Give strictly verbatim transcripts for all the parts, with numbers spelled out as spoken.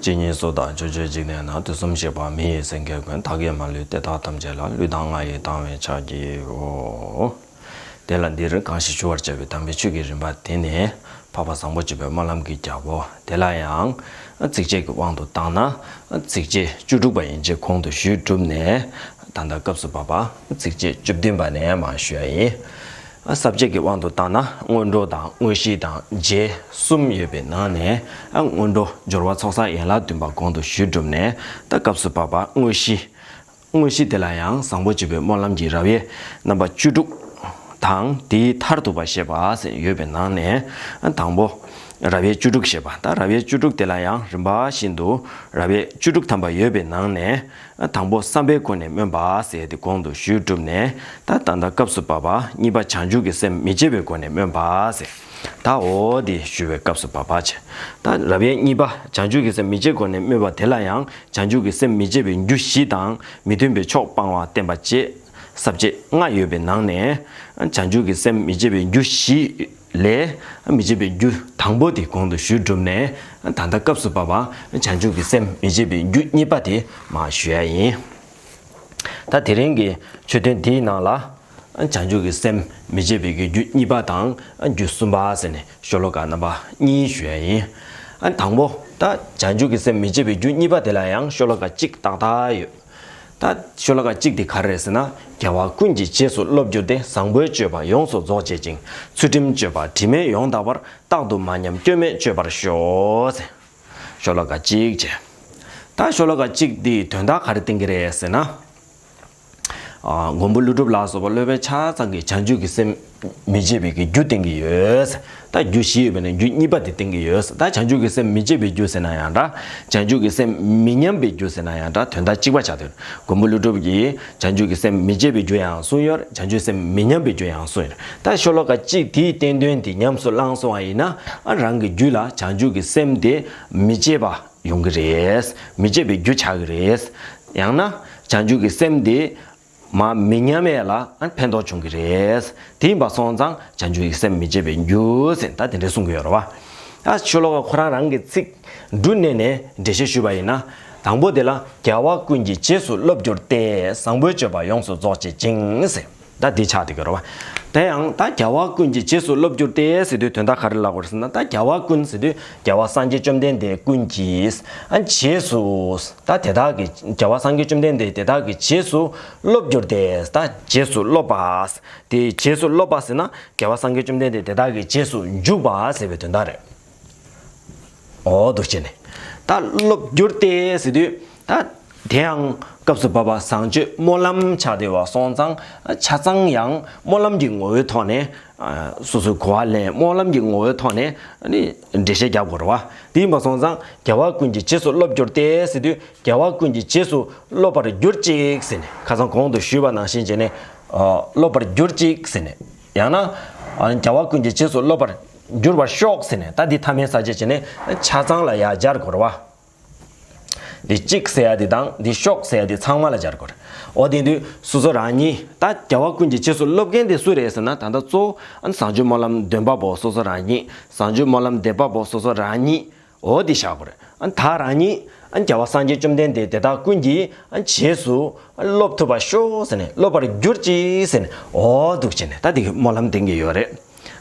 ཇི་སྙེད་སུ་དག་ཕྱོགས་བཅུའི་འཇིག་རྟེན་ན། དུས་གསུམ་གཤེགས་པ་མི་ཡི་སེང་གེ་ཀུན། བདག་གིས་མ་ལུས་དེ་དག་ཐམས་ཅད་ལ། ལུས་དང་ངག་ཡིད་དང་བས་ཕྱག་བགྱིའོ། དེ་ལ་འདིར་གང་ཞིག་ཞུ་བར་བྱ་བའི་དམ་པའི་ཆོས་ཀྱི་རིམ་པ་དེ་ནི། འཕགས་པ་བཟང་པོ་སྤྱོད་པའི་སྨོན་ལམ་གྱི་རྒྱལ་པོ་དེ་ལ་ཡང་། ཚིགས་བཅད་ཀྱི་དབང་དུ་བཏང་ན། ཚིགས་བཅད་བཅུ་དྲུག་པ་ཡན་ཆད་གོང་དུ་ཞུས་གྲུབ་ནས། ད་ལྟ་སྐབས་སུ་བབ་པ་ཚིགས་བཅད་བཅུ་བདུན་པ་ནས་མར་ཞུ་ཡ་ཡིན། ས་བཅད་ཀྱི་དབང་དུ་བཏང་ན། སྔོན་འགྲོ་དང་དངོས་གཞི་དང་རྗེས་གསུམ་ཡོད་པའི་ནང་ནས། སྔོན་འགྲོ་སྦྱོར་བ་ཚོགས་བསགས་ཡན་ལག་བདུན་པ་གོང་དུ་ཞུས་གྲུབ་ནས། ད་སྐབས་སུ་བབ་པ་དངོས་གཞི། དངོས་གཞི་དེ་ལ་ཡང་བཟང་པོ་སྤྱོད་པའི་སྨོན་ལམ་གྱི་རབ་དབྱེ་རྣམ་པ་བཅུ་དྲུག་དང་། དེའི་མཐར་ཐུག་པ་བཤད་པ་ཟེར་ཡོད་པའི་ནང་ནས། དང་པོ། རབ་དབྱེ་བཅུ་དྲུག་བཤད་པ། ད་རབ་དབྱེ་བཅུ་དྲུག་དེ་ལ་ཡང་རིམ་པ་བཞིན་དུ་རབ་དབྱེ་བཅུ་དྲུག་ཐམ་པ་ཡོད་པའི་ནང་ནས། དང་པོ་བསམ་པའི་སྒོ་ནས་སྨོན་པ་ཟེར་དེ་གོང་དུ་ཞུས་གྲུབ་ནས། ད་ད་ལྟ་སྐབས་སུ་བབ་པ་གཉིས་པ། བྱང་ཆུབ་ཀྱི་སེམས་མི་བརྗེད་པའི་སྒོ་ནས་སྨོན་པ་ཟེར། ད་འོ་དེ་ཞུ་བའི་སྐབས་སུ་བབ་པ་བྱས། ད་རབ་དབྱེ་གཉིས་པ། བྱང་ཆུབ་ཀྱི་སེམས་མི་བརྗེད་སྒོ་ནས་སྨོན་པ་དེ་ལ་ཡང་། བྱང་ཆུབ་ཀྱི་སེམས་མི་བརྗེད་པའི་རྒྱུ་བཞི་དང་། མི་མཐུན་པའི་ཕྱོགས་སྤང་བ་བསྟན་པ་བཅས་ས་བཅད་ལྔ་ཡོད་པའི་ནང་ནས། བྱང་ཆུབ་ཀྱི་སེམས་མི་བརྗེད་པའི་རྒྱུ་བཞི་ལས། མི་བརྗེད་པའི་རྒྱུ་དང་པོ་དེ་གོང་དུ་ཞུས་གྲུབ་ནས། ད་ལྟ་སྐབས་སུ་བབ་པ་བྱང་ཆུབ་ཀྱི་སེམས་མི་བརྗེད་པའི་རྒྱུ་གཉིས་པ་དེ་མར་ཞུ་ཡ་ཡིན། ད་དེ་རིང་གི་ཆོས་ཐུན་འདིའི་ནང་ལ། བྱང་ཆུབ་ཀྱི་སེམས་མི་བརྗེད་པའི་རྒྱུ་གཉིས་པ་དང་རྒྱུ་གསུམ་པ་ཟེར་ནས་ཤོ་ལོ་ཀ་རྣམ་པ་གཉིས་ཞུ་ཡ་ཡིན། དང་པོ། ད་བྱང་ཆུབ་ཀྱི་སེམས་མི་བརྗེད་པའི་རྒྱུ་གཉིས་པ་དེ་ལ་ཡང་ཤོ་ལོ་ཀ་གཅིག་ཏག་ཏག་ཡོད། ད་ཤོ་ལོ་ཀ་གཅིག་དེ་ག་རེ་རེད་ཟེར་ན། རྒྱལ་བ་ཀུན་གྱི་རྗེས་སུ་སློབ་གྱུར་ཏེ། བཟང་པོའི་སྤྱོད་པ་ཡོངས་སུ་རྫོགས་བྱེད་ཅིང་། ཚུལ་ཁྲིམས་སྤྱོད་པ་དྲི་མེད་ཡོངས་དག་པར། རྟག་ཏུ་མ་ཉམས་སྐྱོན་མེད་སྤྱོད་པར་ཤོག་ཟེར། ཤོ་ལོ་ཀ་གཅིག་བྱས། ད་ཤོ་ལོ་ཀ་གཅིག་དེའི་དོན་དག་ག་རེ་བསྟན་གྱི་རེད་ཟེར་ན། ཨ། མགོན་པོ་ཀླུ་སྒྲུབ་ལ་སོགས་པ་སློབ་དཔོན་ཆ་ཚང་གིས་བྱང་ཆུབ་ཀྱི་སེམས་མི་བརྗེད་པའི་གི་རྒྱུ་བསྟན་གྱི་ཡོད། ད་རྒྱུ་བཞི་ཡོད་པ་ནས་རྒྱུ་གཉིས་པ་དེ་བསྟན་གྱི་ཡོད། ད་བྱང་ཆུབ་ཀྱི་སེམས་མི་བརྗེད་པའི་རྒྱུ་ཟེར་ན་ཡང་འདྲ། བྱང་ཆུབ་ཀྱི་སེམས་མི་ཉམས་པའི་རྒྱུ་ཟེར་ན་ཡང་འདྲ། དོན་དག་གཅིག་པ་ཆགས་འདུག། མགོན་པོ་ཀླུ་སྒྲུབ་ཀྱིས་བྱང་ཆུབ་ཀྱི་སེམས་མི་བརྗེད་པའི་རྒྱུ་ཡང་གསུངས་ཡོད། བྱང་ཆུབ་སེམས་མི་ཉམས་པའི་རྒྱུ་ཡང་གསུངས་ཡོད། ད་ཤོ་ལོ་ཀ་གཅིག་དེའི་བསྟན་དོན་དེ་ཉམས་སུ་བླངས་སོང་བ་ཡིན་ན། ཨ། རང་གི་རྒྱུད་ལ་བྱང་ཆུབ་ཀྱི་སེམས་དེ་མི་བརྗེད་པ་ཡོང་གི་རེད། མི་བརྗེད་པའི་རྒྱུ་ཆགས་ཀྱི་རེད། ཡང་ན་བྱང་ཆུབ་ཀྱི་སེམས་དེ་མར་མི་ཉམས་ཡས་ལ་ཕན་ཐོགས་བྱུང་གི་རེད། དེ་ཡིན་པ་སོང་ཙང་བྱང་ཆུབ་ཀྱི་སེམས་མི་བརྗེད་པའི་རྒྱུ་ཟེར་ད་དེ་འདྲ་གསུང་གི་ཡོད་རེད་བ། ད་ཤོ་ལོ་ཀ་ཁོ་རང་རང་གི་ཚིག་འབྲུ་བསྣན་ནས་འགྲེལ་བཤད་ཞུས་པ་ཡིན་ན། དང་པོ་དེ་ལ། རྒྱལ་བ་ཀུན་གྱི་རྗེས་སུ་སློབ་གྱུར་ཏེ། བཟང་པོའི་སྤྱོད་པ་ཡོངས་སུ་རྫོགས་བྱེད་ཅིང་ཟེར། ད་འདི་ཆགས་བསྡད་ཀྱི་རེད་བ། དེ་ཡང་ད་རྒྱལ་བ་ཀུན་གྱི་རྗེས་སུ་སློབ་གྱུར་ཏེ་ཟེར་དུས་དོན་དག་ག་རེ་ལབ་དགོས་རེད་ཟེར་ན། ད་རྒྱལ་བ་ཀུན་ཟེར་དུས་རྒྱལ་བ་སངས་རྒྱས་བཅོམ་ལྡན་འདས་ཀུན་གྱིས། ཨ། རྗེས་སུ། ད་དེ་དག་གི་རྒྱལ་བ་སངས་རྒྱས་བཅོམ་ལྡན་འདས་དེ་དག་གི་རྗེས་སུ་སློབ་གྱུར་ཏེ། ད་རྗེས་སུ་སློབ་པ། དེ་རྗེས་སུ་སློབ་པ་ཟེར་ན། རྒྱལ་བ་སངས་རྒྱས་བཅོམ་ལྡན་འདས་དེ་དག་གི་རྗེས་སུ་འཇུག་པ་ཟེར་བའི་དོན་དག་རེད། འོ་འདུག་བྱས་ནས། ད་སློབ་གྱུར་ཏེ་ཟེར་དུས། ད་དེ་ཡང་སྐབས་སུ་བབ་པ་བཟང་སྤྱོད་སྨོན་ལམ་ཆགས་བསྡད་པ་སོང་ཙང་། ཆ་ཚང་ཡང་སྨོན་ལམ་གྱི་ངོ་བོའི་ཐོག་ནས། ཨ། སོ་སོའི་གོ་བ་ལེན། སྨོན་ལམ་གྱི་ངོ་བོའི་ཐོག་ནས་ནི་འགྲེལ་བཤད་རྒྱབ་དགོས་རེད་བ། དེ་ཡིན་པ་སོང་ཙང་། རྒྱལ་བ་ཀུན་གྱི་རྗེས་སུ་སློབ་གྱུར་ཏེ་ཟེར་དུས། རྒྱལ་བ་ཀུན་གྱི་རྗེས་སུ་སློབ་པར་གྱུར་ཅིག་ཟེར་ནས། ཁ་སང་གོང་དུ་ཞུས་པ་ནང་བཞིན་བྱས་ནས། ཨ། སློབ་པར་གྱུར་ཅིག་ཟེར་ནས། ཡང་ན། ཨ། རྒྱལ་བ་ཀུན་གྱི་རྗེས་སུ་སློབ་པར་གྱུར་པར་ཤོག་ཟེར་ནས། ད་འདི་མཐའ་མའི་ས་བཅད་བྱས་ནས་ཆ་ཚང་ལ་ཡར་སྦྱར་དགོས་རེད་བ། འདི་གཅིག་ཟེར་ཡ་འདི་དང་འདི་ཤོག་ཟེར་ཡ་འདི་ཚང་མ་ལ་སྦྱར་དགོས་རེད། འོ་དེ་དུས་སོ་སོ་རང་ཉིད། ད་རྒྱལ་བ་ཀུན་གྱི་རྗེས་སུ་སློབ་མཁན་དེ་སུ་རེད་ཟེར་ན། ད་ལྟ་གཙོ་བོ་ཨ་ནི་བཟང་སྤྱོད་སྨོན་ལམ་འདོན་པ་པོ་སོ་སོ་རང་ཉིད། བཟང་སྤྱོད་སྨོན་ལམ་འདེབས་པ་པོ་སོ་སོ་རང་ཉིད། འོ་འདི་བཞག་དགོས་རེད། ཨ་ནི་ད་རང་ཉིད། ཨ་ནི་རྒྱལ་བ་སངས་རྒྱས་བཅོམ་ལྡན་འདས་དེ་དག་ཀུན་གྱི། ཨ་ནི་རྗེས་སུ། ཨ་ནི་སློབ་ཐུབ་པར་ཤོག་ཟེར་ནས། སློབ་པར་གྱུར་ཅིག་ཟེར་ནས། འོ་འདུག་བྱས་ནས་ད་འདི་སྨོན་ལམ་འདེབས་ཀྱི་ཡོད་རེད།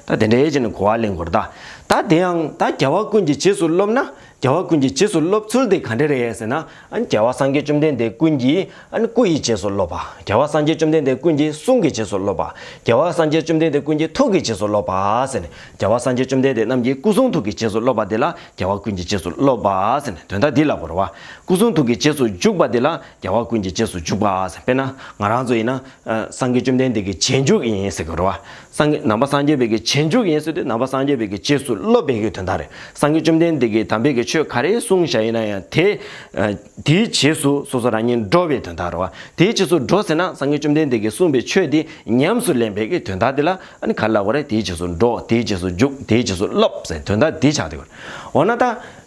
ད་དེ་འདྲའི་བྱས་ནས་གོ་བ་ལེན་དགོས་རེད་ད། ད་དེ་ཡང་ད་རྒྱལ་བ་ཀུན་གྱི་རྗེས་སུ་སློབ་ན། རྒྱལ་བ་ཀུན་གྱི་རྗེས་སུ་སློབ་ཚུལ་དེ་ག་འདྲ་རེད་ཟེར་ན། ཨ་ནི་རྒྱལ་བ་སངས་རྒྱས་བཅོམ་ལྡན་འདས་ཀུན་གྱི། ཨ་ནི་སྐུ་ཡི་རྗེས་སུ་སློབ་པ། རྒྱལ་བ་སངས་རྒྱས་བཅོམ་ལྡན་འདས་ཀུན་གྱི་གསུང་གི་རྗེས་སུ་སློབ་པ། རྒྱལ་བ་སངས་རྒྱས་བཅོམ་ལྡན་འདས་ཀུན་གྱི་ཐུགས་ཀྱི་རྗེས་སུ་སློབ་པ་ཟེར་ནས། རྒྱལ་བ་སངས་རྒྱས་བཅོམ་ལྡན་འདས་རྣམས་ཀྱི་སྐུ་གསུང་ཐུགས་ཀྱི་རྗེས་སུ་སློབ་པ་དེ་ལ་རྒྱལ་བ་ཀུན་གྱི་རྗེས་སུ་སློབ་པ་ཟེར་ནས་དོན་དག་འདི་ལབ་དགོས་རེད་བ། སྐུ་གསུང་ཐུགས་ཀྱི་རྗེས་སུ་འཇུག་པ་དེ་ལ་རྒྱལ་བ་ཀུན་གྱི་རྗེས་སུ་འཇུག་པ་ཟེར། དཔེར་ན་ང་རང་ཚོ་ཡིན་ན། ཨ། སངས་རྒྱས་བཅོམ་ལྡན་འདས་ཀྱི་རྗེས་འཇུག་ཡིན་ཟེར་དགོས་རེད་བ། སངས་རྒྱས། ནང་པ་སངས་རྒྱས་པའི་གི་རྗེས་འཇུག་ཡིན་ཟེར་དུས། ནང་པ་སངས་རྒྱས་པའི་གི་རྗེས་སུ་སློབ་པའི་གི་དོན་དག་རེད། སངས་རྒྱས་བཅོམ་ལྡན་འདས་ཀྱིས་དམ་པའི་གི་ཆོས་ག་རེ་གསུངས་བཞག་ཡིན་ན་ཡང་དེ། ཨ། དེའི་རྗེས་སུ་སོ་སོ་རང་ཉིད་འགྲོ་བའི་དོན་དག་རེད་བ། དེའི་རྗེས་སུ་འགྲོ་ཟེར་ན། སངས་རྒྱས་བཅོམ་ལྡན་འདས་ཀྱིས་གསུངས་པའི་ཆོས་དེ་ཉམས་སུ་ལེན་པའི་གི་དོན་དག་དེ་ལ་ཨ་ནི་ག་རེ་ལབ་དགོས་རེད། དེའི་རྗེས་སུ་འགྲོ། དེའི་རྗེས་སུ་འཇུག། དེའི་རྗེས་སུ་སློབ་ཟེར་དོན་དག་དེ་ཆགས་བསྡད་ཡོད་རེད། འོ་ན་ད་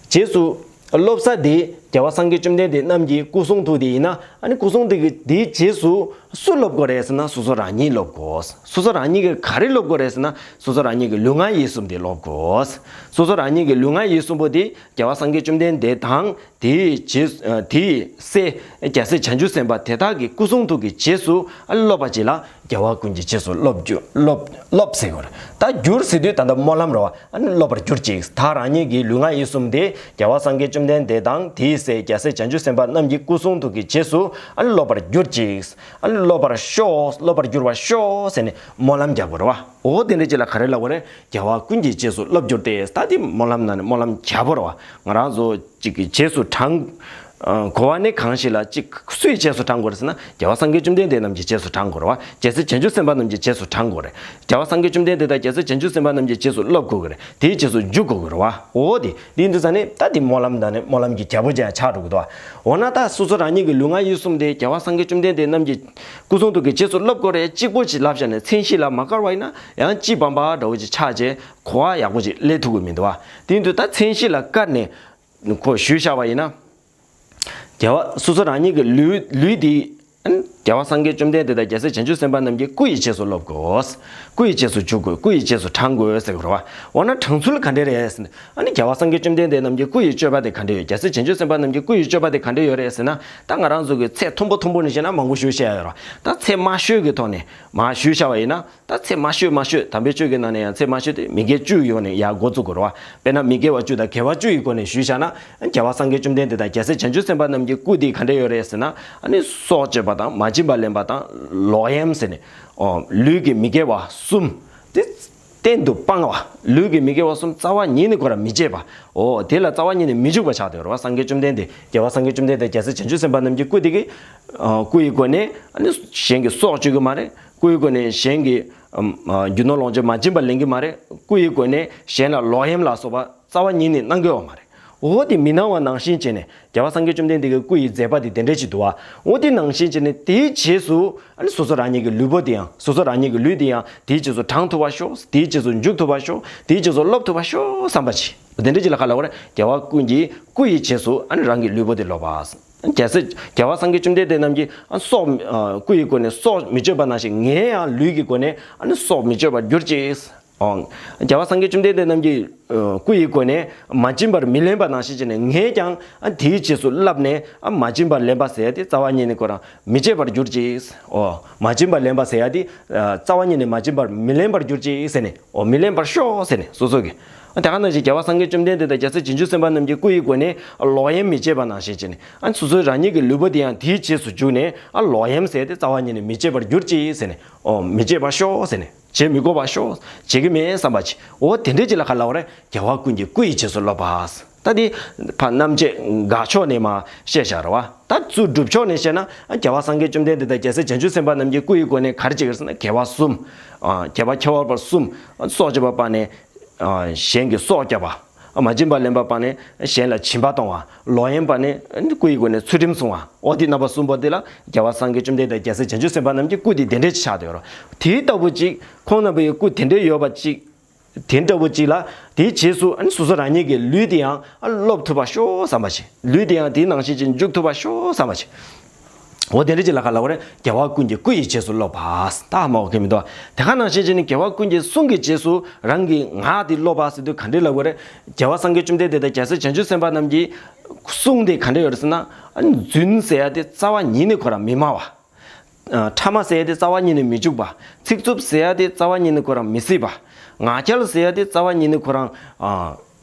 རྗེས་སུ་སློབ་ས་དེ་ རྒྱལ་བ་སངས་རྒྱས་བཅོམ་ལྡན་འདས་རྣམས་ཀྱི་སྐུ་གསུང་ཐུགས་དེ་ཡིན་ན། ཨ་ནི་སྐུ་གསུང་ཐུགས་ཀྱི་དེའི་རྗེས་སུ་སུ་སློབ་དགོས་རེད་ཟེར་ན། སོ་སོ་རང་ཉིད་སློབ་དགོས། སོ་སོ་རང་ཉིད་ཀྱིས་ག་རེ་སློབ་དགོས་རེད་ཟེར་ན། སོ་སོ་རང་ཉིད་ཀྱི་ལུས་ངག་ཡིད་གསུམ་དེ་སློབ་དགོས། སོ་སོ་རང་ཉིད་ཀྱི་ལུས་ངག་ཡིད་གསུམ་པོ་དེ་རྒྱལ་བ་སངས་རྒྱས་བཅོམ་ལྡན་འདས་དང་། དེའི་རྗེས་དེའི་སྲས་རྒྱལ་སྲས་བྱང་ཆུབ་སེམས་དཔའ་དེ་དག་གི་སྐུ་གསུང་ཐུགས་ཀྱི་རྗེས་སུ་སློབ་པ་ཅིག་ལ་རྒྱལ་བ་ཀུན་གྱི་རྗེས་སུ་སློབ་རྒྱུ་སློབ་སློབ་ཟེར་དགོས་རེད། ད་བསྒྱུར་ཟེར་དུས་ད་ལྟ་སྨོན་ལམ་རེད་བ། ཨ་ནི་སློབ་པར་གྱུར་ཅིག་ད་རང་ཉིད་ཀྱི་ལུས་ངག་ཡིད་གསུམ་དེ་རྒྱལ་བ་སངས་རྒྱས་བཅོམ་ལྡན་འདས་དང་དེའི་སྲས་རྒྱལ་སྲས་བྱང་ཆུབ་སེམས་དཔའ་རྣམས་ཀྱི་སྐུ་གསུང་ཐུགས་ཀྱི་རྗེས་སུ་ཨ་ནི་སློབ་པར་གྱུར་ཅིག་ཨ་ནི་སློབ་པར་ཤོག་སློབ་པར་གྱུར་པར་ཤོག་ཟེར་ནས་སྨོན་ལམ་རྒྱག་དགོས་རེད་བ། འོ་དེ་འདྲ་ཅིག་ལ་ག་རེ་ལབ་དགོས་རེད། རྒྱལ་བ་ཀུན་གྱི་རྗེས་སུ་སློབ་གྱུར་ཏེ། ད་དེ་སྨོན་ལམ་ནང་ནས་སྨོན་ལམ་རྒྱག་དགོས་རེད་བ། ང་རང་ཚོ་གཅིག་གི་རྗེས་སུ་འབྲང་ཨ་དགོས་པ་ནི་གང་ཞིག་ལ་གཅིག་སུའི་རྗེས་སུ་འབྲང་དགོས་རེད་ཟེར་ན། རྒྱལ་བ་སངས་རྒྱས་བཅོམ་ལྡན་འདས་རྣམས་ཀྱི་རྗེས་སུ་འབྲང་དགོས་རེད་བ། རྒྱལ་སྲས་བྱང་ཆུབ་སེམས་དཔའ་རྣམས་ཀྱི་རྗེས་སུ་འབྲང་དགོས་རེད། རྒྱལ་བ་སངས་རྒྱས་བཅོམ་ལྡན་འདས་དང་རྒྱལ་སྲས་བྱང་ཆུབ་སེམས་དཔའ་རྣམས་ཀྱི་རྗེས་སུ་སློབ་དགོས་ཀྱི་རེད། དེའི་རྗེས་སུ་འཇུག་དགོས་ཀྱི་རེད་བ། འོ་དེ་དེ་འདི་ས་ནི་ད་དེ་སྨོན་ལམ་དང་ནི་སྨོན་ལམ་གྱི་རྒྱལ་པོ་ཅན་ཆགས་འགྲོ་གི་འདུག་བ། འོ་ན་ད་སོ་སོ་རང་ཉིད་ཀྱི་ལུས་ངག་ཡིད་གསུམ་དེ་རྒྱལ་བ་སངས་རྒྱས་བཅོམ་ལྡན་འདས་རྣམས་ཀྱི་སྐུ་གསུང་ཐུགས་ཀྱི་རྗེས་སུ་སློབ་དགོས་རེད། གཅིག་པོ་ཅིག་ལབ་བཞག་ནས་མཚན་གཞི་ལ་མ་དཀར་བ་ཡིན་ན། ཡང་གཅིག་བམ་པ་འདྲ་བོ་ཅིག་ཆགས་རྗེས་གོ་བ་ཡག་པོ་ཅིག་སླེབས་ཐུབ་ཀྱི་མི་འདུག་བ། དེ་ཡིན་དུས་ད་མཚན་གཞི་ལ་བཀར་ནས་ཁོ་ཞུས་བཞག་པ་ཡིན་ན། རྒྱལ་བ་སོ་སོ་རང་ཉིད་ཀྱི་ལུས་ལུས་འདི་རྒྱལ་བ་སངས་རྒྱས་བཅོམ་ལྡན་འདས་དང་རྒྱལ་སྲས་བྱང་ཆུབ་སེམས་དཔའ་རྣམས་ཀྱི་སྐུ་ཡི་རྗེས་སུ་སློབ་དགོས། སྐུ་ཡི་རྗེས་སུ་འཇུག་དགོས། སྐུ་ཡི་རྗེས་སུ་འབྲང་དགོས་ཟེར་དགོས་རེད་བ། འོ་ན་འབྲང་ཚུལ་ག་འདྲ་རེད་ཟེར་ན། ཨ་ནི་རྒྱལ་བ་སངས་རྒྱས་བཅོམ་ལྡན་འདས་རྣམས་ཀྱི་སྐུ་ཡི་སྤྱོད་པ་དེ་ག་འདྲ་ཡོད། རྒྱལ་སྲས་བྱང་ཆུབ་སེམས་དཔའ་རྣམས་ཀྱི་སྐུ་ཡི་སྤྱོད་པ་དེ་ག་འདྲ་ཡོད་རེད་ཟེར་ན། ད་ང་རང་ཚོ་གི་ཚད་མཐོན་པོ་མཐོན་པོ་ནས་བཤད་ན་མང་པོ་ཞུ་བཤད་ཡ་ཡོད་རེད་བ། ད་ཚད་དམའ་ཤོས་ཀྱི་ཐོག་ནས་མར་ཞུས་བཞག་པ་ཡིན་ན། ད་ཚད་དམའ་ཤོས་དམའ་ཤོས་དམ་པའི་ཆོས་ཀྱི་ནང་ནས་ཡང་ཚད་དམའ་ཤོས་དེ་མི་དགེ་བཅུ་ཡོད་ནས་ཡར་འགོ་བཙུགས་དགོས་རེད་བ། དཔེར་ན་མི་དགེ་བ་བཅུ་དང་དགེ་བ་བཅུ་ཡི་སྒོ་ནས་ཞུས་བཞག་ན། རྒྱལ་བ་སངས་རྒྱས་བཅོམ་ལྡན་འདས་དང་རྒྱལ་སྲས་བྱང་ཆུབ་སེམས་དཔའ་རྣམས་ཀྱི་སྐུ་དེ་ག་འདྲ་ཡོད་རེད་ཟེར་ན། ཨ་ནི་སྲོག་གཅོད་པ་དང་མ་བྱིན་པ་ལེན་པ་དང་ལོག་གཡེམ་ཟེར་ནས། ཨོ་ལུས་ཀྱི་མི་དགེ་བ་གསུམ་དེ་གཏན་དུ་སྤང་བ། ལུས་ཀྱི་མི་དགེ་བ་གསུམ་རྩ་བ་ཉིད་ནས་ཁོ་རང་མི་བྱེད་པ། ཨོ་དེ་ལ་རྩ་བ་ཉིད་ནས་མི་འཇུག་པ་ཆགས་བསྡད་ཡོད་རེད་བ། སངས་རྒྱས་བཅོམ་ལྡན་འདས་རྒྱལ་བ་སངས་རྒྱས་བཅོམ་ལྡན་འདས་རྒྱལ་སྲས་བྱང་ཆུབ་སེམས་དཔའ་རྣམས་ཀྱི་སྐུ་དེ་གི་ཨ་སྐུ་ཡི་སྒོ་ནས་ཨ་ནི་གཞན་གྱི་སྲོག་གཅོད་ཀྱི་མ་རེད། སྐུ་ཡི་སྒོ་ནས་གཞན་གྱི་ཨམ་ཨ་རྒྱུ་ནོར་ལོངས་སྤྱོད་མ་བྱིན་པ་ལེན་གྱི་མ་རེད། སྐུ་ཡི་སྒོ་ནས་གཞན་ལ་ལོག་གཡེམ་ལ་སོགས་པ་རྩ་བ་ཉིད་ནས་གནང་གི་ཡོད་མ་རེད། འོ་དེ་མི་གནང་བ་ནང་བཞིན་བྱས་ནས་རྒྱལ་བ་སངས་རྒྱས་བཅོམ་ལྡན་འདས་ཀྱི་སྐུ་ཡི་མཛད་པ་དེ་དེ་འདྲ་ཞིག་འདུག་བ། འོ་དེ་ནང་བཞིན་བྱས་ནས་དེའི་རྗེས་སུ་ཨ་ནི་སོ་སོ་རང་ཉིད་ཀྱི་ལུས་པོ་དེ་ཡང་། སོ་སོ་རང་ཉིད་ཀྱི་ལུས་དེ་ཡང་དེའི་རྗེས་སུ་འབྲང་ཐུབ་པ་ཤོག་དེའི་རྗེས་སུ་འཇུག་ཐུབ་པ་ཤོག་དེའི་རྗེས་སུ་སློབ་ཐུབ་པ་ཤོག་བསམ་པ་བྱེད། དེ་འདྲ་ཅིག་ལ་ག་ལབ་དགོས་རེད། རྒྱལ་བ་ཀུན་གྱི་སྐུ་ཡི་རྗེས་སུ་ཨ་ནི་རང་གི་ལུས་པོ་དེ་སློབ་པ། རྒྱལ་སྲས་རྒྱལ་བ་སངས་རྒྱས་བཅོམ་ལྡན་འདས་རྣམས་ཀྱིས་ཨ་སྲོག་ཨ་སྐུ་ཡི་སྒོ་ནས་སྲོག་མི་གཅོད་པ་ནང་བཞིན་ངས་ཡང་ལུས་ཀྱི་སྒོ་ནས་ཨ་ནི་སྲོག་མི་གཅོད་པར་གྱུར་ཅིག་ཨོ། རྒྱལ་བ་སངས་རྒྱས་བཅོམ་ལྡན་འདས་རྣམས་ཀྱིས་ཨ་སྐུ་ཡི་སྒོ་ནས་མ་བྱིན་པར་མི་ལེན་པ་ནང་བཞིན་བྱས་ནས། ངས་ཀྱང་ཨ་དེའི་རྗེས་སུ་བསླབས་ནས་ཨ་མ་བྱིན་པར་ལེན་པ་ཟེར་ཡ་དེ་རྩ་བ་ཉིད་ནས་ཁོ་རང་མི་བྱེད་པར་གྱུར་ཅིག་ཨོ། མ་བྱིན་པར་ལེན་པ་ཟེར་ཡ་དེ་ཨ་རྩ་བ་ཉིད་ནས་མ་བྱིན་པར་མི་ལེན་པར་གྱུར་ཅིག་ཟེར་ནས། ཨོ་མི་ལེན་པར་ཤོག་ཟེར་ནས་སོ་སོ་གིས། ཨ་དེ་ག་ནང་བཞིན་རྒྱལ་བ་སངས་རྒྱས་བཅོམ་ལྡན་འདས་དང་རྒྱལ་སྲས་བྱང་ཆུབ་སེམས་དཔའ་རྣམས་ཀྱི་སྐུ་ཡི་སྒོ་ནས་ལོག་གཡེམ་མི་བྱེད་པ་ནང་བཞིན་བྱས་ནས། ཨ་སོ་སོའི་རང་ཉིད་ཀྱི་ལུས་པོ་དེ་ཡང་དེའི་རྗེས་སུ་འཇུག་ནས། ཨ་ལོག་གཡེམ་ཟེར་ཡ་དེ་རྩ་བ་ཉིད་ནས་མི་བྱེད་པར་གྱུར་ཅིག་ཟེར་ནས། ཨོ་མི་བྱེད་པར་ཤོག་ཟེར་ནས། བྱེད་མི་དགོས་པར་ཤོག་བྱེད་ཀྱི་མེད་བསམ་པ་བྱེད། འོ་དེ་འདྲ་ཅིག་ལ་ག་ལབ་དགོས་རེད། རྒྱལ་བ་ཀུན་གྱི་སྐུ་ཡི་རྗེས་སུ་སློབ་པ། ད་དེ་ཕར་རྣམ་འབྱེད་དགག་ཕྱོགས་ནས་མར་བཤད་བཞག་རེད་བ། ད་ཚུར་སྒྲུབ་ཕྱོགས་ནས་བཤད་ན། ཨ་རྒྱལ་བ་སངས་རྒྱས་བཅོམ་ལྡན་འདས་དང་རྒྱལ་སྲས་བྱང་ཆུབ་སེམས་དཔའ་རྣམས་ཀྱི་སྐུ་ཡི་སྒོ་ནས་ག་རེ་བྱེད་ཀྱི་རེད་ཟེར་ན། དགེ་བ་གསུམ། ཨ་དགེ་བ་ཁྱད་པར་བ་གསུམ། ཨ་སྲོག་གཅོད་པ་སྤངས་ནས་ཨ་གཞན་གྱི་སྲོག་བསྐྱབས་པ། ཨ་མ་བྱིན་པ་ལེན་པ་སྤངས་ནས་གཞན་ལ་སྦྱིན་པ་གཏོང་བ། ལོག་གཡེམ་སྤངས་ནས་ཨ་ནི་སྐུ་ཡི་སྒོ་ནས་ཚུལ་ཁྲིམས་སྲུང་བ། འོ་དེ་རྣམ་པ་གསུམ་པོ་དེ་ལ་རྒྱལ་བ་སངས་རྒྱས་བཅོམ་ལྡན་འདས་དང་རྒྱལ་སྲས་བྱང་ཆུབ་སེམས་དཔའ་རྣམས་ཀྱི་སྐུ་དེ་དེ་འདྲས་ཆགས་བསྡད་ཡོད་རེད། དེ་ལྟ་བུ་ཅིག་ཁོང་རྣམ་པའི་སྐུ་དེ་འདྲས་ཡོད་པ་ཅིག་དེ་འདྲ་བོ་ཅིག་ལ། དེའི་རྗེས་སུ་ཨ་ནི་སོ་སོ་རང་ཉིད་ཀྱི་ལུས་དེ་ཡང་ཨ་སློབ་ཐུབ་པ་ཤོག་བསམ་པ་བྱེད། ལུས་དེ་ཡང་དེའི་ནང་བཞིན་ཅིག་འཇུག་ཐུབ་པ་ཤོག་བསམ་པ་བྱེད། འོ་དེ་འདྲ་ཅིག་ལ་ག་ལབ་དགོས་རེད། རྒྱལ་བ་ཀུན་གྱི་སྐུ་ཡི་རྗེས་སུ་སློབ་པ། ད་མ་འོ་གེ་མི་འདུག་དེ་ག་ནང་བཞིན་བྱས་ནས་རྒྱལ་བ་ཀུན་གྱི་གསུང་གི་རྗེས་སུ་རང་གི་ངག་དེ་སློབ་པ་ཟེར་དུས་ག་འདྲས་ལབ་དགོས་རེད། རྒྱལ་བ་སངས་རྒྱས་བཅོམ་ལྡན་འདས་དང་རྒྱལ་སྲས་བྱང་ཆུབ་སེམས་དཔའ་རྣམས་ཀྱི་གསུང་དེ་ག་འདྲས་ཡོད་རེད་ཟེར་ན། ཨ་ནི་རྫུན་ཟེར་ཡ་དེ་རྩ་བ་ཉིད་ནས་ཁོ་རང་མི་སྨྲ་བ། ཨ་ཕྲ་མ་ཟེར་ཡ་དེ་རྩ་བ་ཉིད་ནས་མི་འཇུག་པ། ཚིག་རྩུབ་ཟེར་ཡ་དེ་རྩ་བ་ཉིད་ནས་ཁོ་རང་མི་སྲིད་པ། ངག་འཁྱལ་ཟེར་ཡ་དེ་རྩ་བ་ཉིད་ནས་ཁོ་རང་ཨ་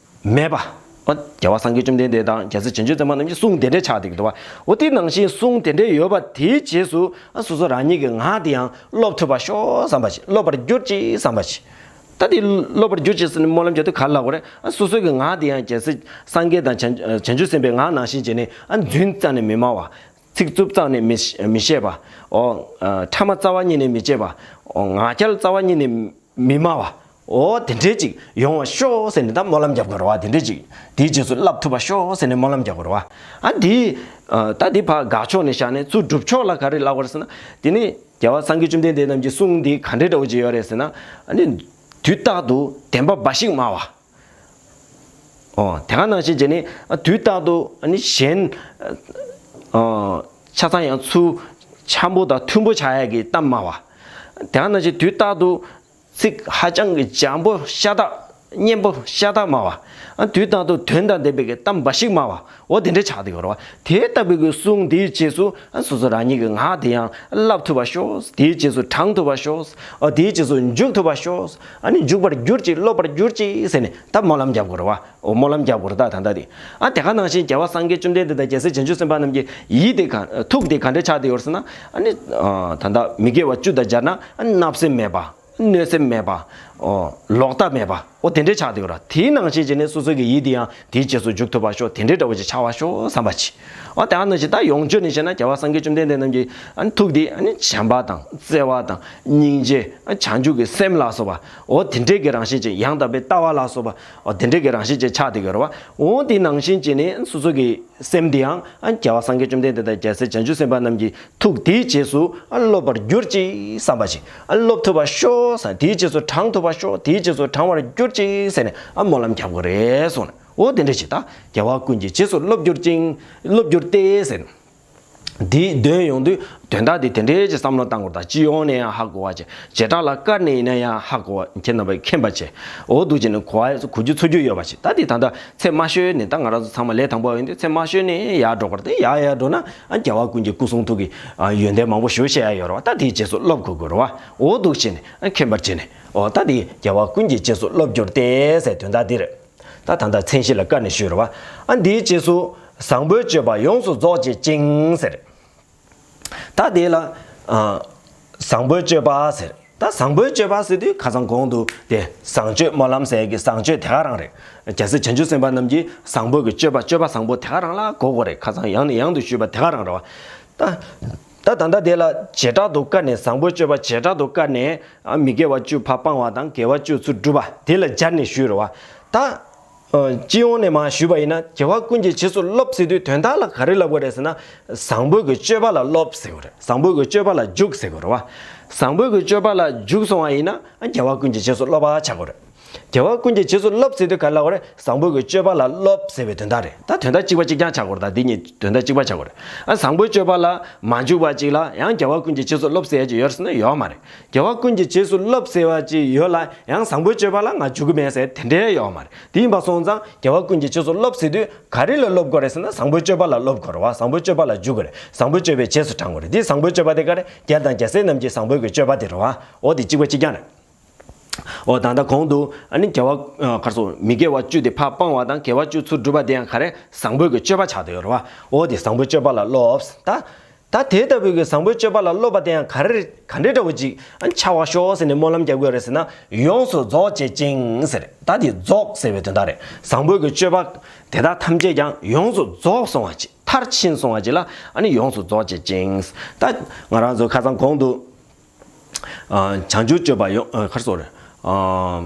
མེད་པ། ཨ་རྒྱལ་བ་སངས་རྒྱས་བཅོམ་ལྡན་འདས་དང་རྒྱལ་སྲས་བྱང་ཆུབ་སེམས་དཔའ་རྣམས་ཀྱི་གསུང་དེ་འདྲས་ཆགས་བསྡད་ཀྱི་འདུག་བ། འོ་དེ་ནང་བཞིན་གསུང་དེ་འདྲས་ཡོད་པ་དེའི་རྗེས་སུ་ཨ་སོ་སོ་རང་ཉིད་ཀྱི་ངག་དེ་ཡང་སློབ་ཐུབ་པ་ཤོག་བསམ་པ་བྱེད། སློབ་པར་གྱུར་ཅིག་བསམ་པ་བྱེད། ད་དེ་སློབ་པར་གྱུར་ཅིག་ཟེར་ནས་སྨོན་ལམ་རྒྱག་དུས་ག་རེ་ལབ་དགོས་རེད། ཨ་སོ་སོ་གི་ངག་དེ་ཡང་རྒྱལ་སྲས་སངས་རྒྱས་དང་བྱང་བྱང་ཆུབ་སེམས་དཔའི་ངག་ནང་བཞིན་བྱས་ནས། ཨ་རྫུན་རྩ་ནས་མི་སྨྲ་བ། ཚིག་རྩུབ་རྩ་ནས་མི་མི་བཤད་པ། ཨོ། ཨ་ཕྲ་མ་རྩ་བ་ཉིད་ནས་མི་བྱེད་པ། ཨོ་ངག་འཁྱལ་རྩ་བ་ཉིད་ནས་མི་སྨྲ་བ། ཨོ་དེ་འདྲས་ཅིག་ཡོང་བ་ཤོག་ཟེར་ནས་ད་སྨོན་ལམ་རྒྱབ་དགོས་རེད་བ། དེ་འདྲས་ཅིག་དེའི་རྗེས་སུ་བསླབ་ཐུབ་པ་ཤོག་ཟེར་ནས་སྨོན་ལམ་རྒྱག་དགོས་རེད་བ། ཨ་དེ་ཨ་ད་དེ་ཕར་དགག་ཕྱོགས་ནས་བཞག་ནས་ཚུར་སྒྲུབ་ཕྱོགས་ལ་ག་རེ་ལབ་དགོས་རེད་ཟེར་ན། དེ་ནི་རྒྱལ་བ་སངས་རྒྱས་བཅོམ་ལྡན་འདས་རྣམས་ཀྱི་གསུང་འདི་ག་འདྲས་འདྲ་བོ་ཅིག་ཡོད་རེད་ཟེར་ན། ཨ་ནི་དུས་རྟག་ཏུ་བདེན་པ་འབའ་ཞིག་སྨྲ་བ། ཨོ་དེ་ག་ནང་བཞིན་བྱས་ནས་དུས་རྟག་ཏུ་ཨ་ནི་གཞན་ཨ་ཆ་ཚང་ཡང་ཚུར་འཆམ་པོ་དང་མཐུན་པོ་ཆགས་ཡ་གི་གཏམ་སྨྲ་བ། དེ་ག་ནང་བཞིན་དུས་རྟག་ཏུ་ཚིག་ཧ་ཅང་གི་འཇམ་པོ་ཤ་སྟག་སྙན་པོ་ཤ་སྟག་སྨྲ་བ། ཨ་དུས་རྟག་ཏུ་དོན་དང་ལྡན་པའི་གི་གཏམ་འབའ་ཞིག་སྨྲ་བ། འོ་དེ་འདྲ་ཆགས་བསྡད་ཡོད་རེད་བ། དེ་ལྟ་བུའི་གི་གསུང་དེའི་རྗེས་སུ་ཨ་སོ་སོ་རང་ཉིད་ཀྱི་ངག་དེ་ཡང་བསླབ་ཐུབ་པ་ཤོག་དེའི་རྗེས་སུ་དྲང་ཐུབ་པ་ཤོག་ཨ་དེའི་རྗེས་སུ་འཇུག་ཐུབ་པ་ཤོག་ཨ་ནི་འཇུག་པར་གྱུར་ཅིག་སློབ་པར་གྱུར་ཅིག་ཟེར་ནས་ད་སྨོན་ལམ་རྒྱབ་དགོས་རེད་བ། འོ་སྨོན་ལམ་རྒྱབ་དགོས་རེད་ད་ད་ལྟ་དེ། ཨ་དེ་ག་ནང་བཞིན་རྒྱལ་བ་སངས་རྒྱས་བཅོམ་ལྡན་འདས་དང་རྒྱལ་སྲས་བྱང་ཆུབ་སེམས་དཔའ་རྣམས་ཀྱི་ཡིད་དེ་ག་ཐུགས་དེ་ག་འདྲ་ཆགས་བསྡད་ཡོད་ཟེར་ན། ཨ་ནི་ད་ལྟ་མི་དགེ་བ་བཅུ་དང་སྦྱར་ན་ཨ་བརྣབ་སེམས་མེད་པ། གནོད་སེམས་མེད་པ། ཨོ་ལོག་ལྟ་མེད་པ། ཨོ་དེ་འདྲའི་ཆགས་བསྡད་ཡོད་ར། དེའི་ནང་བཞིན་བྱས་ནས་སོ་སོ་གི་ཡིད་དེ་ཡང་དེའི་རྗེས་སུ་འཇུག་ཐུབ་པ་ཤོག་དེ་འདྲའི་འདྲ་བོ་ཅིག་ཆགས་པ་ཤོག་བསམ་པ་ཅིག་ཨོ་དེ་ནང་བཞིན་ད་ཡོངས་གཅོད་ནས་བཤད་ན་རྒྱལ་བ་སངས་རྒྱས་བཅོམ་ལྡན་འདས་རྣམས་ཀྱི་ཨ་ནི་ཐུགས་དེ་ཨ་ནི་བྱམས་པ་དང་བརྩེ་བ་དང་སྙིང་རྗེ་བྱང་ཆུབ་ཀྱི་སེམས་ལ་སོགས་པ་ཨོ་དེ་འདྲའི་གི་རང་བཞིན་ཅན་ཡང་དག་པའི་ལྟ་བ་ལ་སོགས་པ་ཨོ་དེ་འདྲའི་གི་རང་བཞིན་ཅན་ཆགས་བསྡད་ཡོད་ར་བ། ཨོ་དེ་ནང་བཞིན་བྱས་ནས་སོ་སོ་གི་སེམས་དེ་ཡང་ཨ་རྒྱལ་བ་སངས་རྒྱས་བཅོམ་ལྡན་འདས་དང་རྒྱལ་སྲས་བྱང་ཆུབ་སེམས་དཔའ་རྣམས་ཀྱི་ཐུགས་དེའི་རྗེས་སུ་ཨ་སློབ་པར་གྱུར་ཅིག་བསམ་པ་ཅིག་ཨ་སློབ་ཐུབ་པ་ཤོག་ཟེར། དེའི་རྗེས་སུ་དྲང་ཐུབ་པ་ཤོག་དེའི་རྗེས་སུ་དྲང་བར་གྱུར་ཅིག་ཟེར་ནས་ཨ་སྨོན་ལམ་རྒྱབ་དགོས་རེད་གསུངས་ནས། འོ་དེ་འདྲ་ཞིག་ད་རྒྱལ་བ་ཀུན་གྱི་རྗེས་སུ་སློབ་གྱུར་ཅིང་། སློབ་གྱུར་ཏེ་ཟེར། འདིའི་དོན་ཡོང་དུས་དོན་དག་འདི་དེ་འདྲའི་ཅིག་བསམ་བློ་བཏང་དགོས་རེད་ད། སྤྱི་ཡོངས་ནས་ཡང་ཧ་གོ་བ་བྱས། བྱེ་བྲག་ལ་བཀར་ནས་ཡིན་ན་ཡང་ཧ་གོ་བ་ཁྱེད་རྣམ་པས་མཁྱེན་པ་བྱས། འོ་འདུག་བྱས་ནས་གོ་བ་གོ་རྒྱུ་ཚོར་རྒྱུ་ཡོད་པ་ཞིག་ད་འདི་ད་ལྟ་ཚེ་མ་ཤོལ་ནས་ད་ང་རང་ཚོ་ཚང་མ་ལས་དང་པོ་ཡིན་དུས་ཚེ་མ་ཤོལ་ནས་ཡར་འགྲོ་དགོས་རེད་དེ། ཡར་ཡར་འགྲོ་ན་ཨ་རྒྱལ་བ་ཀུན་གྱི་སྐུ་གསུང་ཐུགས་ཀྱི་ཨ་ཡོན་ཏན་མང་པོ་ཞུ་བཤད་ཡ་ཡོད་རེད་བ། ད་དེའི་རྗེས་སུ་སློབ་དགོས་དགོས་རེད་བ། འོ་འདུག་བྱས་ནས་ཨ་མཁྱེན་པར་བྱས་ནས། འོ་ད་འདི་རྒྱལ་བ་ཀུན་གྱི་རྗེས་སུ་སློབ་གྱུར་ཏེ་ཟེར་དོན་དག་འདི་རེད། ད་ད་ལྟ་མཚན་གཞི་ལ་བཀར་ནས་ཞུས་རེད་བ། ཨ་འདིའི་རྗེས་སུ་བཟང་པོའི་སྤྱོད་པ་ཡོངས་སུ་རྫོགས་བྱེད་ཅིང་ཟེར། ད་དེ་ལ་ཨ་བཟང་པོའི་སྤྱོད་པ་ཟེར། ད་བཟང་པོའི་སྤྱོད་པ་ཟེར་དུས་ཁ་སང་གོང་དུ་དེ་བཟང་སྤྱོད་སྨོན་ལམ་ཟེར་གྱི་བཟང་སྤྱོད་དེ་ག་རང་རེད། རྒྱལ་སྲས་བྱང་ཆུབ་སེམས་དཔའ་རྣམས་ཀྱིས་བཟང་པོ་གི་སྤྱོད་པ་སྤྱོད་པ་བཟང་པོ་དེ་ག་རང་ལ་གོ་དགོས་རེད། ཁ་སང་ཡང་ནས་ཡང་དུ་ཞུས་པ་དེ་ག་རང་རེད་བ། ད་ད་ད་ལྟ་དེ་ལ་བྱེ་བྲག་ཏུ་བཀར་ནས་བཟང་པོའི་སྤྱོད་པ་བྱེ་བྲག་ཏུ་བཀར་ནས་ཨ་མི་དགེ་བ་བཅུ་ཕར་སྤང་བ་དང་དགེ་བ་བཅུ་ཚུར་སྒྲུབ་པ་དེ་ལ་སྦྱར་ནས་ཞུས་རེད་བ། ད་ཨ་སྤྱི་ཡོངས་ནས་མར་ཞུས་པ་ཡིན་ན་རྒྱལ་བ་ཀུན་གྱི་རྗེས་སུ་སློབ་ཟེར་དུས་དོན་དག་ལ་ག་རེ་ལབ་དགོས་རེད་ཟེར་ན། བཟང་པོ་གི་སྤྱོད་པ་ལ་སློབ་ཟེར་དགོས་རེད། བཟང་པོ་གི་སྤྱོད་པ་ལ་འཇུག་ཟེར་དགོས་རེད་བ། བཟང་པོ་གི་སྤྱོད་པ་ལ་འཇུག་སོང་བ་ཡིན་ན་ཨ་རྒྱལ་བ་ཀུན་གྱི་རྗེས་སུ་སློབ་པ་ཆགས་དགོས་རེད། རྒྱལ་བ་ཀུན་གྱི་རྗེས་སུ་སློབ་ཟེར་དུས་ག་རེ་ལབ་དགོས་རེད། བཟང་པོ་གི་སྤྱོད་པ་ལ་སློབ་ཟེར་བའི་དོན་དག་རེད། ད་དོན་དག་གཅིག་པ་གཅིག་རྐྱང་ཆགས་དགོས་རེད། ད་འདི་གཉིས་དོན་དག་གཅིག་པ་ཆགས་དགོས་རེད། ཨ་བཟང་པོའི་སྤྱོད་པ་ལ་མ་འཇུག་པ་གཅིག་ལ་ཡང་རྒྱལ་བ་ཀུན་གྱི་རྗེས་སུ་སློབ་ཟེར་ཡ་གཅིག་ཡོད་རེད་ཟེར་ན་ཡོད་མ་རེད། རྒྱལ་བ་ཀུན་གྱི་རྗེས་སུ་སློབ་ཟེར་བ་གཅིག་ཡོད་ལ་ཡང་བཟང་པོའི་སྤྱོད་པ་ལ་ང་འཇུག་གི་མེད་ཟེར་དེ་འདྲའི་ཡོད་མ་རེད། དེ་ཡིན་པ་སོང་ཙང་རྒྱལ་བ་ཀུན་གྱི་རྗེས་སུ་སློབ་ཟེར་དུས་ག་རེ་ལ་སློབ་དགོས་རེད་ཟེར་ན་བཟང་པོའི་སྤྱོད་པ་ལ་སློབ་དགོས་རེད་བ། བཟང་པོའི་སྤྱོད་པ་ལ་འཇུག་དགོས་རེད། བཟང་པོའི་སྤྱོད་པའི་རྗེས་སུ་འབྲང་དགོས་རེད། དེ་བཟང་པོའི་སྤྱོད་པ་དེ་ག་རེ་རྒྱལ་དང་རྒྱལ་སྲས་རྣམས་ཀྱི་བཟང་པོའི་གི་སྤྱོད་པ་དེ་རེད་བ། འོ་དེ་གཅིག་པ་གཅིག་རྐྱང་རེད། འོ་ད་ལྟ་གོང་དུ་ཨ་ནི་རྒྱལ་བ་ཨ་ག་རེ་ཟེར་མི་དགེ་བ་བཅུ་དེ་ཕར་སྤང་བ་དང་དགེ་བ་བཅུ་ཚུར་སྒྲུབ་པ་དེ་ཡང་ག་རེ་བཟང་པོའི་གི་སྤྱོད་པ་ཆགས་བསྡད་ཡོད་རེད་བ། འོ་དེ་བཟང་པོའི་སྤྱོད་པ་ལ་སློབས། ད་ད་དེ་ལྟ་བུའི་གི་བཟང་པོའི་སྤྱོད་པ་ལ་སློབ་པ་དེ་ཡང་ག་རེ་ག་འདྲའི་འདྲ་བོ་ཅིག་ཨ་ཆགས་པ་ཤོག་ཟེར་ནས་སྨོན་ལམ་རྒྱག་དགོས་རེད་ཟེར་ན་ཡོངས་སུ་རྫོགས་བྱེད་ཅིང་ཟེར། ད་དེ་རྫོགས་ཟེར་བའི་དོན་དག་རེད། བཟང་པོའི་གི་སྤྱོད་པ་དེ་དག་ཐམས་ཅད་ཀྱང་ཡོངས་སུ་རྫོགས་སོང་བ་ཅིག་མཐར་ཕྱིན་སོང་བ་ཅིག་ལ་ཨ་ནི་ཡོངས་སུ་རྫོགས་བྱེད་ཅིང་། ད་ང་རང་ཚོ་ཁ་སང་གོང་དུ། ཨ་བྱང་ཆུབ་སྤྱོད་པ་ཡོང་ཨ་ག་རེ་ཟེར་དགོས་རེད། ཨ་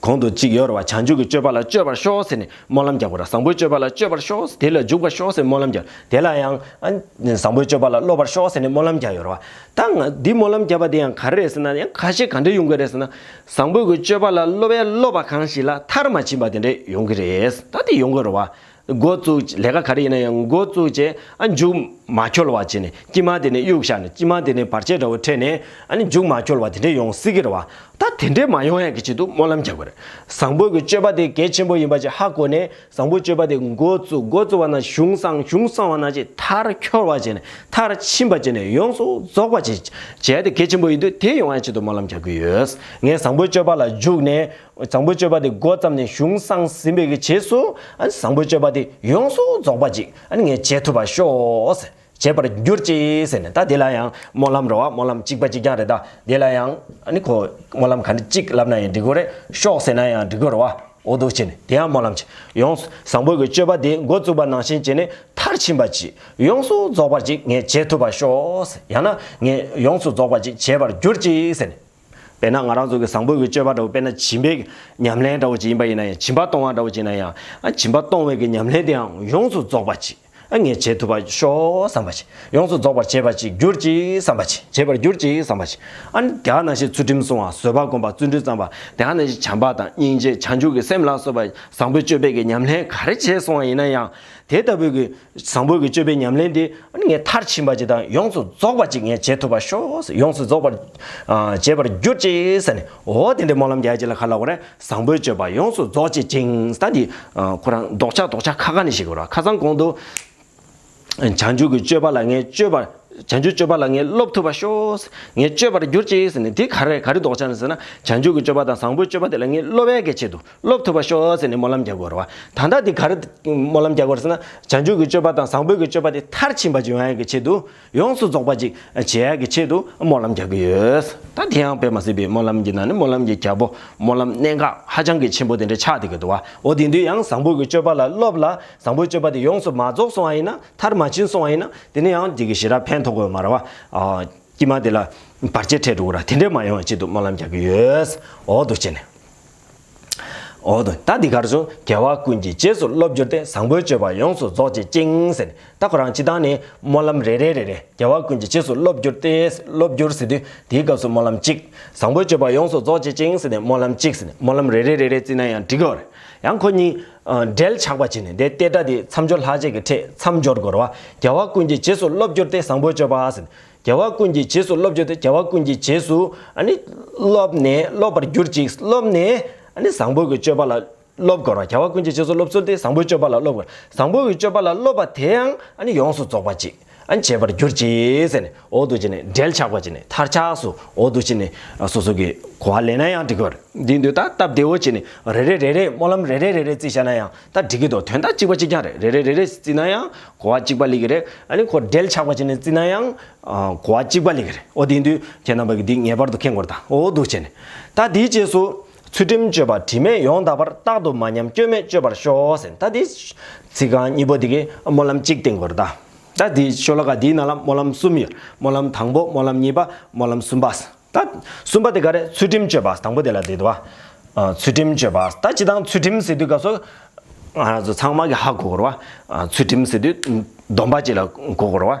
གོང་དུ་གཅིག་ཡོད་རེད་བ། བྱང་ཆུབ་ཀྱི་སྤྱོད་པ་ལ་སྤྱོད་པར་ཤོག་ཟེར་ནས་སྨོན་ལམ་རྒྱག་དགོས་རེད། བཟང་པོའི་སྤྱོད་པ་ལ་སྤྱོད་པར་ཤོག་དེ་ལ་འཇུག་པར་ཤོག་ཟེར་སྨོན་ལམ་རྒྱག་དེ་ལ་ཡང་ཨ་བཟང་པོའི་སྤྱོད་པ་ལ་སློབ་པར་ཤོག་ཟེར་ནས་སྨོན་ལམ་རྒྱག་ཡོད་རེད་བ། ད་ང་འདི་སྨོན་ལམ་རྒྱབ་པ་དེ་ཡང་ག་རེ་རེད་ཟེར་ན་ཡང་ཁ་ཤས་ག་འདྲ་ཡོང་གི་རེད་ཟེར་ན། བཟང་པོའི་གི་སྤྱོད་པ་ལ་སློབ་པའི་སློབ་པ་གང་ཞིག་ལ་མཐར་མ་ཕྱིན་པ་དེ་འདྲ་ཡོང་གི་རེད། ད་དེ་ཡོང་གི་རེད་བ། འགོ་བཙུགས་ལས་ཀ་ག་རེ་ཡིན་ན་ཡང་འགོ་བཙུགས་བྱས་ཨ་མཇུག་མ་འཁྱོལ་བ་བྱས་ནས་དཀྱིལ་མ་དེ་ནས་གཡུག་བཞག་ནས་དཀྱིལ་མ་དེ་ནས་བར་ཆད་འདྲ་བོ་འཕྲད་ནས་ཨ་ནི་མཇུག་མ་འཁྱོལ་བ་དེ་འདྲས་ཡོང་སྲིད་ཀྱི་རེད་བ། ད་དེ་འདྲས་མ་ཡོང་ཡ་གི་ཆེད་དུ་སྨོན་ལམ་རྒྱག་དགོས་རེད། བཟང་པོ་གི་སྤྱོད་པ་དེ་གལ་ཆེན་པོ་ཡིན་པ་ཅིག་ཧ་གོ་ནས་བཟང་པོའི་སྤྱོད་པ་དེ་འགོ་བཙུགས་འགོ་བཙུགས་པ་ན་གཞུང་བསྲང་གཞུང་བསྲང་བ་ན་ཅིག་མཐར་འཁྱོལ་བ་བྱས་ནས་མཐར་ཕྱིན་པ་བྱས་ནས་ཡོངས་སུ་རྫོགས་པ་ཅིག་བྱས་ཏེ་གལ་ཆེན་པོ་ཡིན་དུས་དེ་ཡོང་ཡ་ཆེད་དུ་སྨོན་ལམ་རྒྱག་གི་ཡོད། ངས་བཟང་པོའི་སྤྱོད་པ་ལ་འཇུག་ནས། བཟང་པོའི་སྤྱོད་པ་དེ་འགོ་བརྩམས་ནས་གཞུང་བསྲངས་ཟིན་པའི་གི་རྗེས་སུ་ཨ་ནི་བཟང་པོའི་སྤྱོད་པ་དེ་ཡོངས་སུ་རྫོགས་པ་ཅིག་ཨ་ནི་ངས་བྱེད་ཐུབ་པར་ཤོག་ཟེར། བྱེད་པར་གྱུར་ཅིག་ཟེར་ནས་ད་དེ་ལ་ཡང་སྨོན་ལམ་རེད་བ། སྨོན་ལམ་གཅིག་པ་གཅིག་རྐྱང་རེད། ད་དེ་ལ་ཡང་ཨ་ནི་ཁོ་སྨོན་ལམ་ག་འདྲ་གཅིག་ལབ་ན་ཡང་འགྲིག་གི་རེད། ཤོག་ཟེར་ན་ཡང་འགྲིག་གི་རེད་བ། འོ་འདུག་བྱས་ནས་དེ་ཡང་སྨོན་ལམ་བྱེད་ཡོངས་སུ་བཟང་པོའི་གི་སྤྱོད་པ་དེ་འགོ་བཙུགས་པ་ནང་བཞིན་བྱས་ནས་མཐར་ཕྱིན་པ་ཅིག་ཡོངས་སུ་རྫོགས་པར་ཅིག་ངས་བྱེད་ཐུབ་པར་ཤོག་ཟེར། ཡང་ན་ངས་ཡོངས་སུ་རྫོགས་པ་ཅིག་བྱེད་པར་གྱུར་ཅིག་ཟེར་ནས། དཔེར་ན་ང་རང་ཚོ་གི་བཟང་པོ་གི་སྤྱོད་པ་འདྲ་བོ་དཔེར་ན་སྦྱིན་པའི་ཉམས་ལེན་འདྲ་བོ་ཅིག་ཡིན་པ་ཡིན་ན་ཡང་སྦྱིན་པ་གཏོང་བ་འདྲ་བོ་ཅིག་ཡིན་ན་ཡང་ཨ་སྦྱིན་པ་གཏོང་བའི་གི་ཉམས་ལེན་དེའང་ཡོངས་སུ་རྫོགས་པ་ཅིག་ ད་ངས་བྱེད་ཐུབ་པར་ཤོག་བསམ་པ་ཅིག་ཡོངས་སུ་རྫོགས་པར་བྱེད་པ་ཅིག་གྱུར་ཅིག་བསམ་པ་ཅིག་བྱེད་པར་གྱུར་ཅིག་བསམ་པ་ཅིག་ཨ་ནི་དེ་ག་ནང་བཞིན་ཚུལ་ཁྲིམས་སྲུང་བ། བཟོད་པ་སྒོམ་པ། བརྩོན་འགྲུས་བརྩམས་པ། དེ་ག་ནང་བཞིན་བྱམས་པ་དང་སྙིང་རྗེ། བྱང་ཆུབ་ཀྱི་སེམས་ལ་སོགས་པ་བཟང་པོའི་སྤྱོད་པའི་གི་ཉམས་ལེན་ག་རེ་བྱས་སོང་བ་ཡིན་ན་ཡང་། དེ་ལྟ་བུའི་གི་བཟང་པོའི་གི་སྤྱོད་པའི་ཉམས་ལེན་དེ་ཨ་ནི་ངས་མཐར་ཕྱིན་པ་ཅིག་དང་ཡོངས་སུ་རྫོགས་པ་ཅིག་ངས་བྱེད་ཐུབ་པར་ཤོག་ཡོངས་སུ་རྫོགས་པར་ཨ་བྱེད་པར་གྱུར་ཅིག་ཟེར་ནས། འོ་དེ་འདྲའི་སྨོན་ལམ་རྒྱག་ཅིག་ལ་ག་ལབ་དགོས་རེད། བཟང་པོའི་སྤྱོད་པ་ཡོངས་སུ་རྫོགས་བྱེད་ཅིང་། ད་འདི་ཨ་ཁོ་རང་རྡོག་ཆ་རྡོག་ཆ་ཁ་ཁ་ནས་ཤེས་དགོས་རེད། ཁ་སང་གོང་དུ་བྱང་ཆུབ་ཀྱི་སྤྱོད་པ་ལ་ངས་སྤྱོད་པ། བྱང་ཆུབ་སྤྱོད་པ་ལ་ངས་སློབ་ཐུབ་པར་ཤོག་ངས་སྤྱོད་པར་གྱུར་ཅིག་ཟེར་ནས། འདི་ག་རེ་ག་རེ་རྡོག་ཆ་ནས་ཟེར་ན། བྱང་ཆུབ་ཀྱི་སྤྱོད་པ་དང་བཟང་པོའི་སྤྱོད་པ་དེ་ལ་ངས་སློབ་ཡས་ཀྱི་ཆེད་དུ། སློབ་ཐུབ་པར་ཤོག་ཟེར་ནས་སྨོན་ལམ་རྒྱག་དགོས་རེད་བ། ད་ལྟ་འདི་ག་རེ་སྨོན་ལམ་རྒྱག་དགོས་རེད་ཟེར་ན། བྱང་ཆུབ་ཀྱི་སྤྱོད་པ་དང་བཟང་པོའི་གི་སྤྱོད་པ་དེ་མཐར་ཕྱིན་པ་ཅིག་ཡོང་ཡས་ཀྱི་ཆེད་དུ། ཡོངས་སུ་རྫོགས་པ་ཅིག་བྱེད་ཡས་ཀྱི་ཆེད་དུ་སྨོན་ལམ་རྒྱག་གི་ཡོད། ད་དེ་ཡང་དཔེ་མ་སྲིད་པའི་སྨོན་ལམ་གྱི་ནང་ནས་སྨོན་ལམ་གྱི་རྒྱལ་པོ། སྨོན་ལམ་གནད་འགག་ཧ་ཅང་གི་ཆེན་པོ་དེ་འདྲ་ཆགས་བསྡད་ཀྱི་འདུག་བ། འོ་དེ་དུས་ཡང་བཟང་པོ་གི་སྤྱོད་པ་ལ་སློབ་ལ། བཟང་པོའི་སྤྱོད་པ་དེ་ཡོངས་སུ་མ་རྫོགས་སོང་བ་ཡིན་ན། མཐར་མ་ཕྱིན་སོང་བ་ཡིན་ན། དེ་ནས་ཡང་དེ་གི་ཞེ་དྲག་ཕན་ཐོགས་ཀྱི་ཡོད་མ་རེད་བ། ཨ་དཀྱིལ་མ་དེ་ལ་བར་ཆད་འཕྲད་འགྲོ་གི་རེད། དེ་འདྲ་མ་ཡོང་བའི་ཆེད་དུ་སྨོན་ལམ་རྒྱག་གི་ཡོད། འོ་འདུག་བྱས་ནས། འོ་དོ། ད་འདི་གར་བྱུང་། རྒྱལ་བ་ཀུན་གྱི་རྗེས་སུ་སློབ་གྱུར་ཏེ། བཟང་པོའི་སྤྱོད་པ་ཡོངས་སུ་རྫོགས་བྱེད་ཅིང་ཟེར་ནས། ད་ཁོ་རང་སྤྱིར་བཏང་ནས་སྨོན་ལམ་རེ་རེ་རེ་རེ། རྒྱལ་བ་ཀུན་གྱི་རྗེས་སུ་སློབ་གྱུར་ཏེ། སློབ་གྱུར་ཟེར་དུས་དེའི་སྐབས་སུ་སྨོན་ལམ་གཅིག་བཟང་པོའི་སྤྱོད་པ་ཡོངས་སུ་རྫོགས་བྱེད་ཅིང་ཟེར་ནས་སྨོན་ལམ་གཅིག་ཟེར་ནས། སྨོན་ལམ་རེ་རེ་རེ་རེ་བརྩིས་ན་ཡང་འགྲིག་གི་རེད། ཡང་ཁོ་གཉིས་ཨ་འབྲེལ་ཆགས་པ་བྱས་ནས། དེ་ཏེ་ཏྲ་དེ་མཚམས་སྦྱོར་ལྷག་བཅས་ཀྱི་ཕྲད་མཚམས་སྦྱོར་དགོས་རེད་བ། རྒྱལ་བ་ཀུན་གྱི་རྗེས་སུ་སློབ་གྱུར་ཏེ། བཟང་པོའི་སྤྱོད་པ་ཟེར་ནས། རྒྱལ་བ་ཀུན་གྱི་རྗེས་སུ་སློབ་གྱུར་ཏེ། རྒྱལ་བ་ཀུན་གྱི་རྗེས་སུ་ཨ་ནི་སློབ་ནས། སློབ་པར་གྱུར་ཅིག་སློབ་ནས་ཨ་ནི་བཟང་པོ་གི་སྤྱོད་པ་ལ་སློབ་དགོས་ར། རྒྱལ་བ་ཀུན་གྱི་རྗེས་སུ་སློབ་ཚུལ་ཏེ། བཟང་པོའི་སྤྱོད་པ་ལ་སློབ་དགོས། བཟང་པོ་གི་སྤྱོད་པ་ལ་སློབ་པ་དེ་ཡང་ཨ་ནི་ཡོངས་སུ་རྫོགས་པ་ཅིག་ཨ་ནི་བྱེད་པར་གྱུར་ཅིག་ཟེར་ནས། འོ་འདུག་བྱས་ནས་འབྲེལ་ཆགས་པ་བྱས་ནས། མཐར་ཆགས་སུ་འོ་འདུག་བྱས་ནས་སོ་སོ་གི་གོ་བ་ལེན་ན་ཡང་འགྲིག་གི་རེད། འདི་འདུག་ད་སྟབས་བདེ་བོ་བྱས་ནས་རེ་རེ་རེ་རེ། སྨོན་ལམ་རེ་རེ་རེ་རེ་བརྩིས་བཞག་ན་ཡང་ད་འགྲིག་གི་འདུག་དོན་དག་གཅིག་པ་གཅིག་རྐྱང་རེད། རེ་རེ་རེ་རེ་བརྩིས་ན་ཡང་གོ་བ་གཅིག་པ་སླེབས་ཀྱི་རེད། ཨ་ནི་ཁོ་འབྲེལ་ཆགས་པ་བྱས་ནས་བརྩིས་ན་ཡང་ཨ་གོ་བ་གཅིག་པ་སླེབས་ཀྱི་རེད། འོ་དེ་ཡིན་དུས་ཁྱེད་རྣམ་པ་གིས་འདི་ངེས་པར་དུ་མཁྱེན་དགོས་རེད། ད་འོ་འདུག་བྱས་ནས། ད་དེའི་རྗེས་སུ་ཚུལ་ཁྲིམས་སྤྱོད་པ་དྲི་མེད་ཡོངས་དག་པར། རྟག་ཏུ་མ་ཉམས་སྐྱོན་མེད་སྤྱོད་པར་ཤོག་ཟེར། ད་དེ་ཚིག་རྐང་གཉིས་པོ་དེ་གིས་སྨོན་ལམ་གཅིག་བསྟན་དགོས་རེད་ད། ད་དེ་ཤོ་ལོ་ཀ་དེའི་ནང་ལ་སྨོན་ལམ་གསུམ་ཡོད། སྨོན་ལམ་དང་པོ། སྨོན་ལམ་གཉིས་པ། སྨོན་ལམ་གསུམ་པ། ད་གསུམ་པ་དེ་ག་རེ། ཚུལ་ཁྲིམས་སྤྱོད་པ། དང་པོ་དེ་ལ་དེ་འདུག་བ། ཨ་ཚུལ་ཁྲིམས་སྤྱོད་པ། ད་སྤྱིར་བཏང་ཚུལ་ཁྲིམས་ཟེར་དུས་སྐབས་སུ་ང་རང་ཚོ་ཚང་མ་གིས་ཧ་གོ་དགོས་རེད་བ། ཨ་ཚུལ་ཁྲིམས་ཟེར་དུས་སྡོམ་པ་ཅིག་ལ་གོ་དགོས་རེད་བ།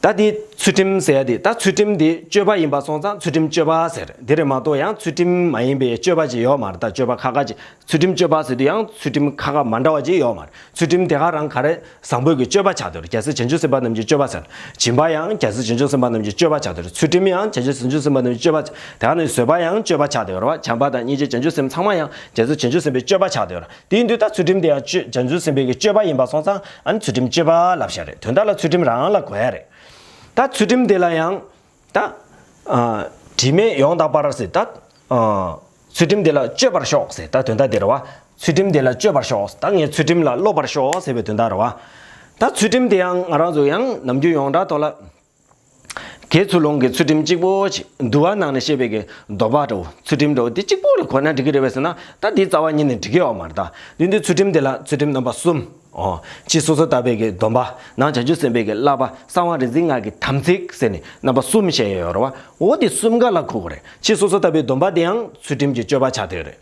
ད་དེ་ཚུལ་ཁྲིམས་ཟེར་ཡ་དེ། ད་ཚུལ་ཁྲིམས་དེ་སྤྱོད་པ་ཡིན་པ་སོང་ཙང་ཚུལ་ཁྲིམས་སྤྱོད་པ་ཟེར། དེ་རེད་མ་གཏོགས་ཡང་ཚུལ་ཁྲིམས་མ་ཡིན་པའི་སྤྱོད་པ་ཅིག་ཡོད་མ་རེད། ད་སྤྱོད་པ་ཁག་ཁག་ཅིག་ཚུལ་ཁྲིམས་སྤྱོད་པ་ཟེར་དུས་ཡང་ཚུལ་ཁྲིམས་ཁག་ཁག་མ་འདྲ་བ་ཅིག་ཡོད་མ་རེད། ཚུལ་ཁྲིམས་དེ་ག་རང་ག་རེ། བཟང་པོའི་གི་སྤྱོད་པ་ཆགས་བསྡད་ཡོད་རེད། རྒྱལ་སྲས་བྱང་ཆུབ་སེམས་དཔའ་རྣམས་ཀྱི་སྤྱོད་པ་ཆགས་བསྡད་ཡོད་རེད། སྦྱིན་པ་ཡང་རྒྱལ་སྲས་བྱང་ཆུབ་སེམས་དཔའ་རྣམས་ཀྱི་སྤྱོད་པ་ཆགས་བསྡད་ཡོད་རེད། ཚུལ་ཁྲིམས་ཡང་རྒྱལ་སྲས་བྱང་ཆུབ་སེམས་དཔའ་རྣམས་ཀྱི་སྤྱོད་པ། དེ་ག་ནས་བཟོད་པ་ཡང་སྤྱོད་པ་ཆགས་བསྡད་ཡོད་རེད་བ། བྱམས་པ་དང་སྙིང་རྗེ་བྱང་ཆུབ་སེམས་ཚང་མ་ཡང་རྒྱལ་སྲས་བྱང་ཆུབ་སེམས་དཔའི་སྤྱོད་པ་ཆགས་བསྡད་ཡོད་རེད། དེ་ཡིན་དུས་ད་ཚུལ་ཁྲིམས་དེ་ཡང་སྤྱོད་བྱང་ཆུབ་སེམས་དཔའི་གི་སྤྱོད་པ་ཡིན་པ་སོང་ཙང་ཨ་ནི་ཚུལ་ཁྲིམས་སྤྱོད་པ་ལབ་བཞག་རེད། དོན་དག་ལ་ཚུལ་ཁྲིམས་རང་ལ་གོ་ཡ་རེད། ད་ཚུལ་ཁྲིམས་དེ་ལ་ཡང་ད་ཨ་དྲི་མེད་ཡོངས་དག་པར་ཟེར། ད་ཨ་ཚུལ་ཁྲིམས་དེ་ལ་སྤྱོད་པར་ཤོག་ཟེར། ད་དོན་དག་དེ་རེད་བ། ཚུལ་ཁྲིམས་དེ་ལ་སྤྱོད་པར་ཤོག་ད་ངས་ཚུལ་ཁྲིམས་ལ་སློབ་པར་ཤོག་ཟེར་བའི་དོན་དག་རེད་བ། ད་ཚུལ་ཁྲིམས་དེ་ཡང་ང་རང་ཚོ་ཡང་ནམ་རྒྱུན་ཡོངས་གྲགས་ཐོག་ལ། དགེ་ཚུལ་སློང་གི་ཚུལ་ཁྲིམས་གཅིག་པོ་ཅིག་འདུལ་བ་ནང་ནས་བཤད་པའི་གི་སྡོམ་པ་འདྲ་བོ། ཚུལ་ཁྲིམས་འདྲ་བོ་འདི་གཅིག་པོ་ལ་གོ་ན་འགྲིག་གི་རེད་པས་ཟེར་ན། ད་འདི་རྩ་བ་ཉིད་ནས་འགྲིག་གི་ཡོད་མ་རེད་ད། འདི་འདི་ཚུལ་ཁྲིམས་དེ་ལ་ཚུལ་ཁྲིམས་རྣམ་པ་གསུམ། ཨོ། ཕྱིས་སོ་སོར་བརྟག་པའི་གི་སྡོམ་པ། ནང་བྱང་ཆུབ་སེམས་དཔའི་གི་བསླབ་པ། གསང་བ་རིག་འཛིན་སྔགས་ཀྱི་དམ་ཚིག་ཟེར་ནས་རྣམ་པ་གསུམ་བཤད་ཡོད་རེད་བ། འོ་དེ་གསུམ་ཀ་ལ་གོ་དགོས་རེད། ཕྱིས་སོ་སོར་བརྟག་པའི་སྡོམ་པ་དེ་ཡང་ཚུལ་ཁྲིམས་ཀྱི་སྤྱོད་པ་ཆགས་བསྡད་ཡོད་རེད།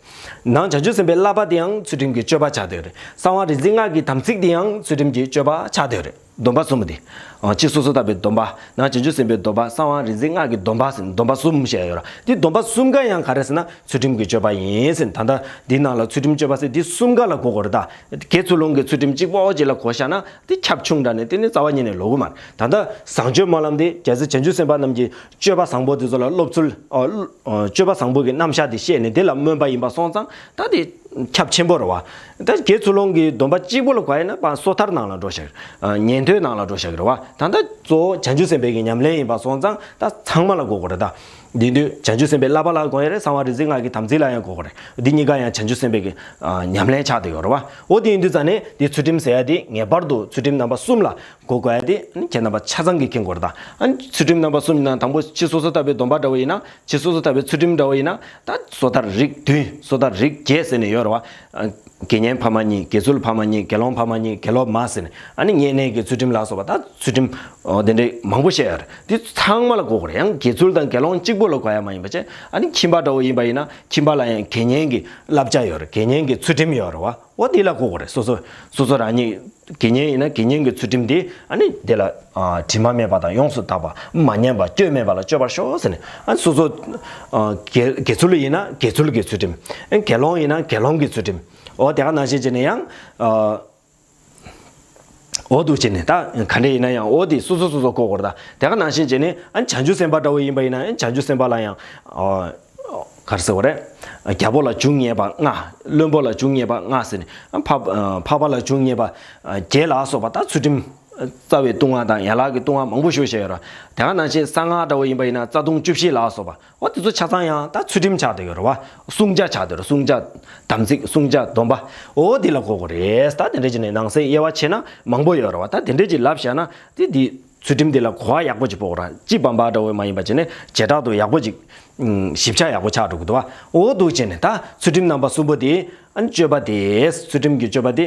ནང་བྱང་ཆུབ་སེམས་དཔའི་བསླབ་པ་དེ་ཡང་ཚུལ་ཁྲིམས་ཀྱི་སྤྱོད་པ་ཆགས་བསྡད་ཡོད་རེད། གསང་བ་རིག་འཛིན་སྔགས་ཀྱི་དམ་ཚིག་དེ་ཡང་ཚུལ་ཁྲིམས་ཀྱི་སྤྱོད་པ་ཆགས་བསྡད་ཡོད་རེད། སྡོམ་པ་གསུམ་པོ་དེ། ཨ་ཕྱིས་སོ་སོར་བརྟག་པའི་སྡོམ་པ། ནང་བྱང་ཆུབ་སེམས་དཔའི་སྡོམ་པ། གསང་བ་རིག་འཛིན་སྔགས་ཀྱི་སྡོམ་པ་ཟེར་ནས་སྡོམ་པ་གསུམ་བཤད་ཡོད་ར། འདི་སྡོམ་པ་གསུམ་ཀ་ཡང་ག་རེ་ཟེར་ན་ཚུལ་ཁྲིམས་ཀྱི་སྤྱོད་པ་ཡིན་ཟེར་ནས། ད་ལྟ་འདི་ནང་ལ་ཚུལ་ཁྲིམས་སྤྱོད་པ་ཟེར་འདི་གསུམ་ཀ་ལ་གོ་དགོས་རེད་ད། དགེ་ཚུལ་སློང་གི་ཚུལ་ཁྲིམས་གཅིག་པོ་ཅིག་ལ་གོ་བཞག་ན་འདི་ཁྱབ་ཆུང་དྲགས་ནས་དེ་ནི་རྩ་བ་ཉིད་ནས་ལོག་གི་མ་རེད། ད་ལྟ་བཟང་སྤྱོད་སྨོན་ལམ་འདི་རྒྱལ་སྲས་བྱང་ཆུབ་སེམས་དཔའ་རྣམས་ཀྱི་སྤྱོད་པ་བཟང་པོ་དེ་ཚོ་ལ་སློབ་ཚུལ། ཨ་སློབ་ཨ་སྤྱོད་པ་བཟང་པོ་གི་རྣམ་གཞག་དེ་བཤད་ནས་དེ་ལ་སྨོན་པ་ཡིན་པ་སོང་ཙང་ད་དེ་ཁྱབ་ཆེན་པོ་རེད་བ། ད་དགེ་ཚུལ་སློང་གི་སྡོམ་པ་གཅིག་པོ་ལ་གོ་ཡིན་ན་ཕར་སོ་ཐར་ནང་ལ་འགྲོ་བཞག་ཨ་ཉན་ཐོས་ནང་ལ་འགྲོ་བཞག་རེད་བ། ད་ལྟ་གཙོ་བོ་བྱང་ཆུབ་སེམས་དཔའི་གི་ཉམས་ལེན་ཡིན་པ་སོང་ཙང་ད་ཚང་མ་ལ་གོ་དགོས་རེད་ད། འདི་དུས་བྱང་ཆུབ་སེམས་དཔའི་བསླབ་པ་ལ་གོ་ཡ་རེད། གསང་བ་རིག་འཛིན་སྔགས་ཀྱི་དམ་ཚིག་ལ་ཡང་གོ་དགོས་རེད། འདི་གཉིས་ཀ་ཡང་བྱང་ཆུབ་སེམས་དཔའི་གི་ཨ་ཉམས་ལེན་ཆགས་བསྡད་ཡོད་རེད་བ། འོ་དེ་ཡིན་དུས་ཙང་ནས་དེ་ཚུལ་ཁྲིམས་ཟེར་ཡ་དེ་ངེས་པར་དུ་ཚུལ་ཁྲིམས་རྣམ་པ་གསུམ་ལ་གོ་དགོས་ཡ་དེ་ཁྱེད་རྣམ་པ་ཆ་ཚང་གིས་མཁྱེན་དགོས་རེད་ད། ཨ་ནི་ཚུལ་ཁྲིམས་རྣམ་པ་གསུམ་ཡིན་ན་དང་པོ་ཕྱིས་སོ་སོར་བརྟག་པའི་སྡོམ་པ་འདྲ་བོ་ཡིན་ན། ཕྱིས་སོ་སོར་བརྟག་པའི་ཚུལ་ཁྲིམས་འདྲ་བོ་ཡིན་ན། ད་སོ་ཐར་རིགས་བདུན། སོ་ཐར་རིགས་བརྒྱད་ཟེར་ནས་ཡོད་རེད་བ། ཨ་ དགེ་བསྙེན་ཕ་མ་གཉིས། དགེ་ཚུལ་ཕ་མ་གཉིས། དགེ་སློང་ཕ་མ་གཉིས། དགེ་སློབ་མ་ཟེར་ནས། ཨ་ནི་བསྙེན་གནས་ཀྱི་ཚུལ་ཁྲིམས་ལ་སོགས་པ། ད་ཚུལ་ཁྲིམས་འོ་དེ་འདྲའི་མང་པོ་བཤད་ཡོད་རེད། དེ་ཚང་མ་ལ་གོ་དགོས་རེད། ཡང་དགེ་ཚུལ་དང་དགེ་སློང་གཅིག་པོ་ལ་གོ་ཡ་མ་ཡིན་པ་བྱས། ཨ་ནི་ཁྱིམ་པ་འདྲ་བོ་ཡིན་པ་ཡིན་ན། ཁྱིམ་པ་ལ་ཡང་དགེ་བསྙེན་གྱི་བསླབ་བྱ་ཡོད་རེད། དགེ་བསྙེན་གྱི་ཚུལ་ཁྲིམས་ཡོད་རེད་བ། འོ་དེ་ལ་གོ་དགོས་རེད། སོ་སོ་སོ་སོ་རང་ཉིད་དགེ་བསྙེན་ཡིན་ན་དགེ་བསྙེན་གྱི་ཚུལ་ཁྲིམས་དེ། ཨ་ནི་དེ་ལ་ཨ་དྲི་མ་མེད་པ་དང་ཡོངས་སུ་དག་པ། མ་ཉམས་པ། སྐྱོན་མེད་པ་ལ་སྤྱོད་པར་ཤོག་ཟེར་ནས། ཨ་སོ་སོ་ཨ་དགེ་དགེ་ཚུལ་ཡིན་ན་དགེ་ཚུལ་གྱི་ཚུལ་ཁྲིམས། ཨ་དགེ་སློང་ཡིན་ན་དགེ་སློང་གི་ཚུལ་ཁྲིམས། འོ་དེ་ག་ནང་བཞིན་བྱས་ནས་ཡང་ཨ། འོ་འདུག་བྱས་ནས། ད་ག་འདྲ་ཡིན་ན་ཡང་འོ་དེ་སོ་སོ་སོ་སོ་གོ་དགོས་རེད། ད་དེ་ག་ནང་བཞིན་བྱས་ནས། ཨ་བྱང་ཆུབ་སེམས་དཔའ་འདྲ་བོ་ཡིན་པ་ཡིན་ན། ཨ་བྱང་ཆུབ་སེམས་དཔའ་ལ་ཡང་ཨ་ག་རེ་ཟེར་བ་རེད། རྒྱལ་པོ་ལ་འབྱུང་ངེས་པ་ལྔ། བློན་པོ་ལ་འབྱུང་ངེས་པ་ལྔ་ཟེར་ནས། ཨ་འཕགས་འཕགས་པ་ལ་འབྱུང་ངེས་པ་ཨ་བརྒྱད་ལ་སོགས་པ། ད་ཚུལ་ཁྲིམས་རྩ་བའི་ལྟུང་བ་དང་ཡན་ལག་གི་ལྟུང་བ་མང་པོ་ཞིག་བཤད་ཡོད་རེད། དེ་ག་ནང་བཞིན་གསང་སྔགས་འདྲ་བོ་ཡིན་པ་ཡིན་ན། རྩ་ལྟུང་བཅུ་བཞི་ལ་སོགས་པ། འོ་དེ་ཚོ་ཆ་ཚང་ཡང་ད་ཚུལ་ཁྲིམས་ཆགས་བསྡད་ཡོད་རེད་བ། བསྲུང་བྱ་ཆགས་བསྡད་ཡོད་རེད། བསྲུང་བྱ་དམ་ཚིག། བསྲུང་བྱ་སྡོམ་པ། འོ་དེ་ལ་གོ་དགོས་རེད། ད་དེ་འདྲ་བྱས་ནས་ནང་གསེས་དབྱེ་བ་ཕྱེ་ན་མང་པོ་ཡོད་རེད་བ། ད་དེ་འདྲ་ཅིག་ལབ་བཞག་ན། དེ་དེ་ཚུལ་ཁྲིམས་དེ་ལ་གོ་བ་ཡག་པོ་ཅིག་ཕོག་ར། སྤྱི་བམ་པ་འདྲ་བོ་མ་ཡིན་པ་བྱས་ནས། བྱེ་བྲག་ཏུ་ཡག་པོ་ཅིག་ཨུམ་ཞིབ་ཆ་ཡག་པོ་ཆགས་འགྲོ་གི་འདུག་བ། འོ་འདུག་བྱས་ནས། ད་ཚུལ་ཁྲིམས་རྣམ་པ་གསུམ་པོ་དེ། ཨ་ནི་སྤྱོད་པ་དེ། ཚུལ་ཁྲིམས་ཀྱི་སྤྱོད་པ་དེ།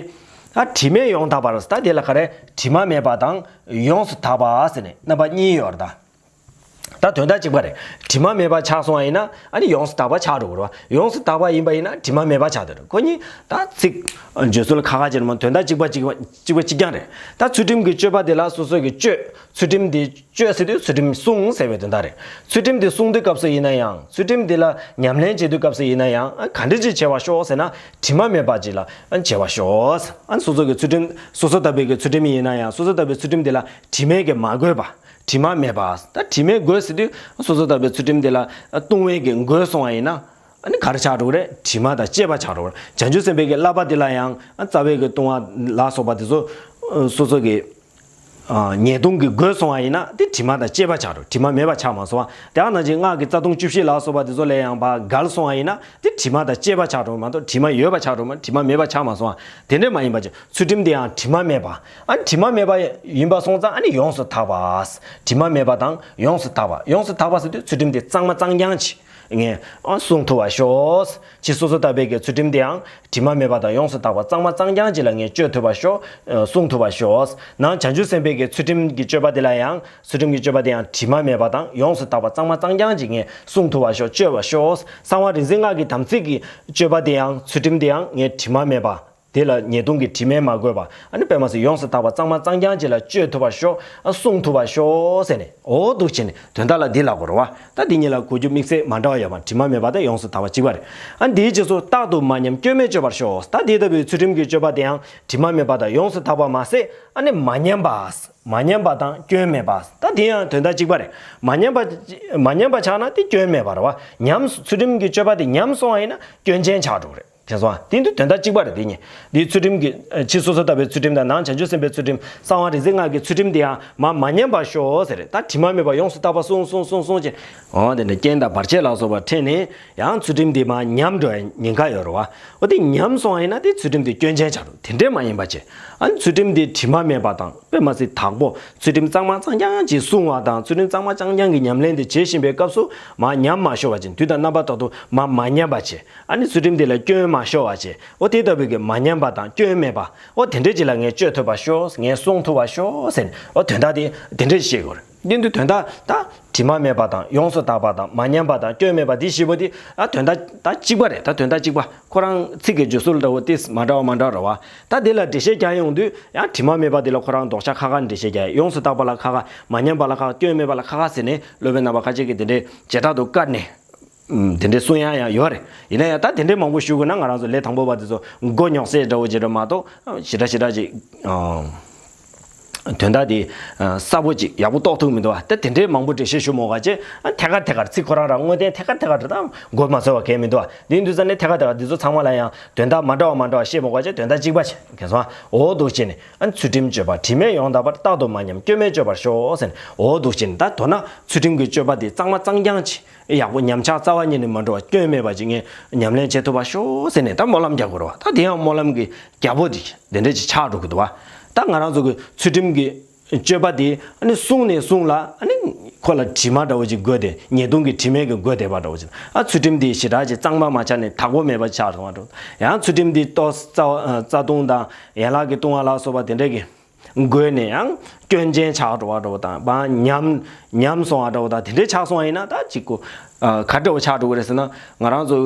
ད་དྲི་མས་ཡོངས་དག་པར། ད་དེ་ལ་ག་རེ། དྲི་མ་མེད་པ་དང་ཡོངས་སུ་དག་པ་ཟེར་ནས་རྣམ་པ་གཉིས་ཡོད་རེད་ད། ད་དོན་དག་གཅིག་པ་རེད། དྲི་མ་མེད་པ་ཆགས་སོང་བ་ཡིན་ན། ཨ་ནི་ཡོངས་སུ་དག་པ་ཆགས་འགྲོ་གི་རེད་བ། ཡོངས་སུ་དག་པ་ཡིན་པ་ཡིན་ན་དྲི་མ་མེད་པ་ཆགས་འདུག་རེད། ཁོ་གཉིས་ད་ཚིག་བརྗོད་ཚུལ་ཁ་ཁ་ཅིག་རེད་མ། དོན་དག་གཅིག་པ་གཅིག་པ་གཅིག་པ་གཅིག་རྐྱང་རེད། ད་ཚུལ་ཁྲིམས་ཀྱི་སྤྱོད་པ་དེ་ལ་སོ་སོ་གི་སྤྱོད། ཚུལ་ཁྲིམས་དེ་སྤྱོད་ཟེར་དུས་ཚུལ་ཁྲིམས་བསྲུང་ཟེར་བའི་དོན་དག་རེད། ཚུལ་ཁྲིམས་དེ་བསྲུང་དུས་སྐབས་སུ་ཡིན་ན་ཡང་། ཚུལ་ཁྲིམས་དེ་ལ་ཉམས་ལེན་བྱེད་དུས་སྐབས་སུ་ཡིན་ན་ཡང་། ཨ་ག་འདྲ་ཅིག་བྱེད་པར་ཤོག་ཟེར་ན། དྲི་མ་མེད་པ་ཅིག་ལ་ཨ་བྱེད་པར་ཤོག། ཨ་སོ་སོ་གི་ཚུལ་ཁྲིམས། སོ་སོ་ལྟ་བུའི་གི་ཚུལ་ཁྲིམས་ཡིན་ན་ཡང་། སོ་སོ་ལྟ་བུའི་ཚུལ་ཁྲིམས་དེ་ལ་དྲི་མས་ཀྱི་མ་གོས་པ། དྲི་མ་མེད་པ། ད་དྲི་མས་གོས་ཟེར་དུས་སོ་སོ་ལྟ་བུའི་ཚུལ་ཁྲིམས་དེ་ལ་ལྟུང་བས་ཀྱི་གོས་སོང་བ་ཡིན་ན། ཨ་ནི་ག་རེ་ཆགས་འགྲོ་གི་རེད། དྲི་མ་དང་བཅས་པ་ཆགས་འགྲོ་གི་རེད། བྱང་ཆུབ་སེམས་དཔའི་གི་བསླབ་པ་དེ་ལ་ཡང་། ཨ་རྩ་བའི་གི་ལྟུང་བ་ལ་སོགས་པ་དེ་ཚོ་སོ་སོ་གི་ཨ་ཉེས་ལྟུང་གིས་གོས་སོང་བ་ཡིན་ན། དེ་དྲི་མ་དང་བཅས་པ་ཆགས་འགྲོ། དྲི་མ་མེད་པ་ཆགས་མ་སོང་བ། དེ་ག་ནང་བཞིན་སྔགས་ཀྱི་རྩ་ལྟུང་བཅུ་བཞི་ལ་སོགས་པ་དེ་ཚོ་ལ་ཡང་བ་འགལ་སོང་བ་ཡིན་ན། དེ་དྲི་མ་དང་བཅས་པ་ཆགས་འགྲོ་མ་གཏོགས། དྲི་མ་ཡོད་པ་ཆགས་འགྲོ་མ། དྲི་མ་མེད་པ་ཆགས་མ་སོང་བ། དེ་འདྲ་མ་ཡིན་པ་ཅིག་ཚུལ་ཁྲིམས་དེ་ཡང་དྲི་མ་མེད་པ། ཨ་དྲི་མ་མེད་པ་ཡིན་པ་སོང་ཙང་། ཨ་ནི་ཡོངས་སུ་དག་པ། དྲི་མ་མེད་པ་དང་ཡོངས་སུ་དག་པ། ཡོངས་སུ་དག་པ་ཟེར་དུས་ཚུལ་ཁྲིམས་དེ་གཙང་མ་གཙང་རྐྱང་ཅིག་ངས་ཨ་བསྲུང་ཐུབ་པར་ཤོག། ཁྱེད་སོ་སོ་ལྟ་བུའི་གི་ཚུལ་ཁྲིམས་དེའང་དྲི་མ་མེད་པ་དང་ཡོངས་སུ་དག་པ། གཙང་མ་གཙང་རྐྱང་ཅིག་ལ་ངས་སྤྱོད་ཐུབ་པར་ཤོག། ཨ་བསྲུང་ཐུབ་པར་ཤོག། ནང་བྱང་ཆུབ་སེམས་དཔའི་གི་ཚུལ་ཁྲིམས་ཀྱི་སྤྱོད་པ་དེ་ལ་ཡང་། ཚུལ་ཁྲིམས་ཀྱི་སྤྱོད་པ་དེ་ཡང་དྲི་མ་མེད་པ་དང་ཡོངས་སུ་དག་པ། གཙང་མ་གཙང་རྐྱང་ཅིག་ངས་བསྲུང་ཐུབ་པར་ཤོག། སྤྱོད་པར་ཤོག། གསང་བ་རིག་འཛིན་སྔགས་ཀྱི་དམ་ཚིག་གི་སྤྱོད་པ་དེ་ཡང་། ཚུལ་ཁྲིམས་དེ་ཡང་ངས་དྲི་མ་མེད་པ། དེ་ལ་ཉེས་ལྟུང་གི་དྲི་མས་མ་གོས་པ། ཨ་ནི་དཔེ་མ་སྲིད་ཡོངས་སུ་དག་པ་གཙང་མ་གཙང་རྐྱང་ཅིག་ལ་སྤྱོད་ཐུབ་པར་ཤོག། ཨ་བསྲུང་ཐུབ་པར་ཤོག་ཟེར་ནས། འོ་འདུག་བྱས་ནས་དོན་དག་ལ་འདི་ལབ་དགོས་རེད་བ། ད་འདི་གཉིས་ལ་གོ་རྒྱུ་དམིགས་བསལ་མ་འདྲ་བ་ཡོད་མ། དྲི་མ་མེད་པ་དང་ཡོངས་སུ་དག་པ་གཅིག་པ་རེད། ཨ་འདིའི་རྗེས་སུ་རྟག་ཏུ་མ་ཉམས་སྐྱོན་མེད་སྤྱོད་པར་ཤོག། ད་འདི་ལྟ་བུའི་ཚུལ་ཁྲིམས་ཀྱི་སྤྱོད་པ་དེ་ཡང་དྲི་མ་མེད་པ་དང་ཡོངས་སུ་དག་པ་མ་ཟད། ཨ་ནི་མ་ཉམས་པ། མ་ཉམས་པ་དང་སྐྱོན་མེད་པ། ད་འདི་ཡང་དོན་དག་གཅིག་པ་རེད། མ་ཉམས་པ། མ་ཉམས་པ་ཆགས་ན་དེ་སྐྱོན་མེད་པ་རེད་བ། ཉམས། ཚུལ་ཁྲིམས་ཀྱི་སྤྱོད་པ་དེ་ཉམས་སོང་བ་ཡིན་ན་སྐྱོན་ཅན་ཆགས་འགྲོ་གི་རེད། དེ་སོང་། དེ་འདི་དོན་དག་གཅིག་པ་རེད། དེ་གཉིས་འདི་ཚུལ་ཁྲིམས་ཀྱི། ཨ་ཕྱི་སོ་སོ་ལྟ་བུའི་ཚུལ་ཁྲིམས་དང་། ནང་བྱང་ཆུབ་སེམས་དཔའི་ཚུལ་ཁྲིམས། གསང་བ་རིག་འཛིན་སྔགས་ཀྱི་ཚུལ་ཁྲིམས་དེ་ཡང་མ་མ་ཉམས་པར་ཤོག་ཟེར་རེད། ད་དྲི་མ་མེད་པ་ཡོངས་སུ་དག་པ་བསྲུང་བསྲུང་བསྲུང་བསྲུང་བྱས། འོ་དེ་འདྲ་རྐྱེན་དང་བར་ཆད་ལ་སོགས་པ་འཕྲད་ནས་ཡང་ཚུལ་ཁྲིམས་དེ་མ་ཉམས་འགྲོ་བའི་ཉེན་ཁ་ཡོད་རེད་བ། འོ་དེ་ཉམས་སོང་བ་ཡིན་ན་དེ་ཚུལ་ཁྲིམས་དེ་སྐྱོན་ཅན་ཆགས་འགྲོ། དེ་འདྲས་མ་ཡིན་པ་བྱས། ཨ་ནི་ཚུལ་ཁྲིམས་དེ་དྲི་མ་མེད་པ་དང་། དཔེ་མ་སྲིད་དག་པོ། ཚུལ་ཁྲིམས་གཙང་མ་གཙང་རྐྱང་ཅིག་བསྲུང་བ་དང་། ཚུལ་ཁྲིམས་གཙང་མ་གཙང་རྐྱང་གི་ཉམས་ལེན་དེ་བྱེད་བཞིན་པའི་སྐབས་སུ་མ་ཉམས་མ་ཤོར་བ་བྱས། དུས་དང་རྣམ་པ་ཐོག་ཏུ་མ་མ་ཉམས་པ་བྱས། ཨ་ནི་ཚུལ་ཁྲིམས་དེ་ལ་སྐྱོན་མ་ཤོར་བ་བྱས། འོ་དེ་ལྟ་བུའི་གི་མ་ཉམས་པ་དང་སྐྱོན་མེད་པ། འོ་དེ་འདྲས་ཅིག་ལ་ངས་སྤྱོད་ཐུབ་པར་ཤོག། ངས་བསྲུང་ཐུབ་པར་ཤོག་ཟེར་ནས། འོ་དོན་དག་དེ་དེ་འདྲས་ཅིག་བཤད་དགོས་རེད། འདི་འདི་དོན་དག་ད་དྲི་མ་མེད་པ་དང་ཡོངས་སུ་དག་པ་དང་མ་ཉམས་པ་དང་སྐྱོན་མེད་པ་འདི་བཞི་པོ་འདི། ཨ་དོན་དག་ད་གཅིག་པ་རེད། ད་དོན་དག་གཅིག་པ། ཁོ་རང་ཚིག་གི་བརྗོད་སྲོལ་འདྲ་བོ་ཏིས་མ་འདྲ་བ་མ་འདྲ་རེད་བ། ད་དེ་ལ་འགྲེལ་བཤད་རྒྱག་ཡོང་དུས་ཡང་དྲི་མ་མེད་པ་དེ་ལ་ཁོ་རང་ལྡོག་ཆ་ཁ་ཁ་འགྲེལ་བཤད་རྒྱག་ཡ། ཡོངས་སུ་དག་པ་ལ་ཁ་ཁ། མ་ཉམས་པ་ལ་ཁ་ཁ། སྐྱོན་མེད་པ་ལ་ཁ་ཁ་ཟེར་ནས་སློབ་དཔོན་རྣམ་པ་ཁ་ཤས་ཀྱིས་དེ་འདྲའི་བྱེ་བྲག་ཏུ་བཀར་ནས། ཨུམ། དེ་འདྲའི་གསུང་ཡ་ཡང་ཡོད་རེད། ཡིན་ན་ཡང་ད་དེ་འདྲའི་མང་པོ་ཞུ་དགོས་ན་ང་རང་ཚོ་ལས་དང་པོ་བ་དེ་ཚོ་མགོ་རྙོག་སེ་འདྲ་བོ་ཅིག་རེད་མ་གཏོགས། ཞེ་དྲག་ཞེ་དྲག་ཅིག་ཨ། དོན་དག་དེ་ཨ་གསལ་པོ་ཅིག་ཡག་པོ་རྟོགས་ཐུབ་མི་འདུག་བ། ད་དེ་འདྲའི་མང་པོ་འགྲེལ་བཤད་ཞུ་མོ་ག་ཅེ། ཨ་ཐད་ཀར་ཐད་ཀར་ཚིག་ཁོ་རང་རང་དངོས་བསྟན་ཐད་ཀར་ཐད་ཀར་དུ་ད་མགོ་མ་ཚོས་པ་གལ་མི་འདུག་བ། དེ་ཡིན་དུས་ཙང་ནས་ཐད་ཀར་ཐད་ཀར་འདི་ཚོ་ཚང་མ་ལ་ཡང་དོན་དག་མ་འདྲ་བ་མ་འདྲ་བ་བཤད་མོ་ག་ཅེ། དོན་དག་གཅིག་པ་བྱས། གལ་སོང་། འོ་འདུག་བྱས་ནས། ཨ་ཚུལ་ཁྲིམས་སྤྱོད་པ་དྲི་མས་ཡོངས་དག་པར། རྟག་ཏུ་མ་ཉམས་སྐྱོན་མེད་སྤྱོད་པར་ཤོག་ཟེར་ནས། འོ་འདུག་བྱས་ནས། ད་མདོར་ན་ཚུལ་ཁྲིམས་ཀྱི་སྤྱོད་པ་དེ་གཙང་མ་གཙང་རྐྱང་ཅིག་ཡག་པོ་ཉམས་ཆག་རྩ་བ་ཉིད་ནས་མ་འགྲོ་བ། སྐྱོན་མེད་པ་ཅིག་ངས་ཉམས་ལེན་བྱེད་ཐུབ་པར་ཤོག་ཟེར་ནས་ད་སྨོན་ལམ་རྒྱག་དགོས་རེད་བ། ད་དེ་ཡང་སྨོན་ལམ་གྱི་རྒྱལ་པོ་དེ་དེ་འདྲ་ཅིག་ཆགས་འགྲོ་གི་འདུག་བ། ད་ང་རང་ཚོ་གི་ཚུལ་ཁྲིམས་ཀྱི་ སྤྱོད་པ་དེ་ཨ་ནི་བསྲུངས་ནས་བསྲུངས་ལ་ཨ་ནི་ཁོ་ལ་དྲི་མ་འདྲ་བོ་ཅིག་འགོས་ཏེ་ཉེས་ལྟུང་གི་དྲི་མས་ཀྱི་འགོས་བསྡད་པ་འདྲ་བོ་ཅིག་ཨ་ཚུལ་ཁྲིམས་དེ་ཞེ་དྲག་ཅིག་གཙང་མ་མ་ཆགས་ནས་དག་པོ་མེད་པ་ཆགས་སོང་བ་འདྲ་བོ། ཡང་ཚུལ་ཁྲིམས་དེ་ལྟོ་རྩ་རྩ་ལྟུང་དང་ཡན་ལག་གི་ལྟུང་བ་ལ་སོགས་པ་དེ་འདྲས་ཀྱི་འགོས་ནས་ཡང་སྐྱོན་ཅན་ཆགས་འགྲོ་བ་འདྲ་བོ་དང་མ་ཉམས་ཉམས་སོང་བ་འདྲ་བོ་དང་དེ་འདྲས་ཆགས་སོང་བ་ཡིན་ན་ད་ཅིག་གོ་ག་འདྲ་བོ་ཆགས་འགྲོ་གི་རེད་ཟེར་ན། ང་རང་ཚོ་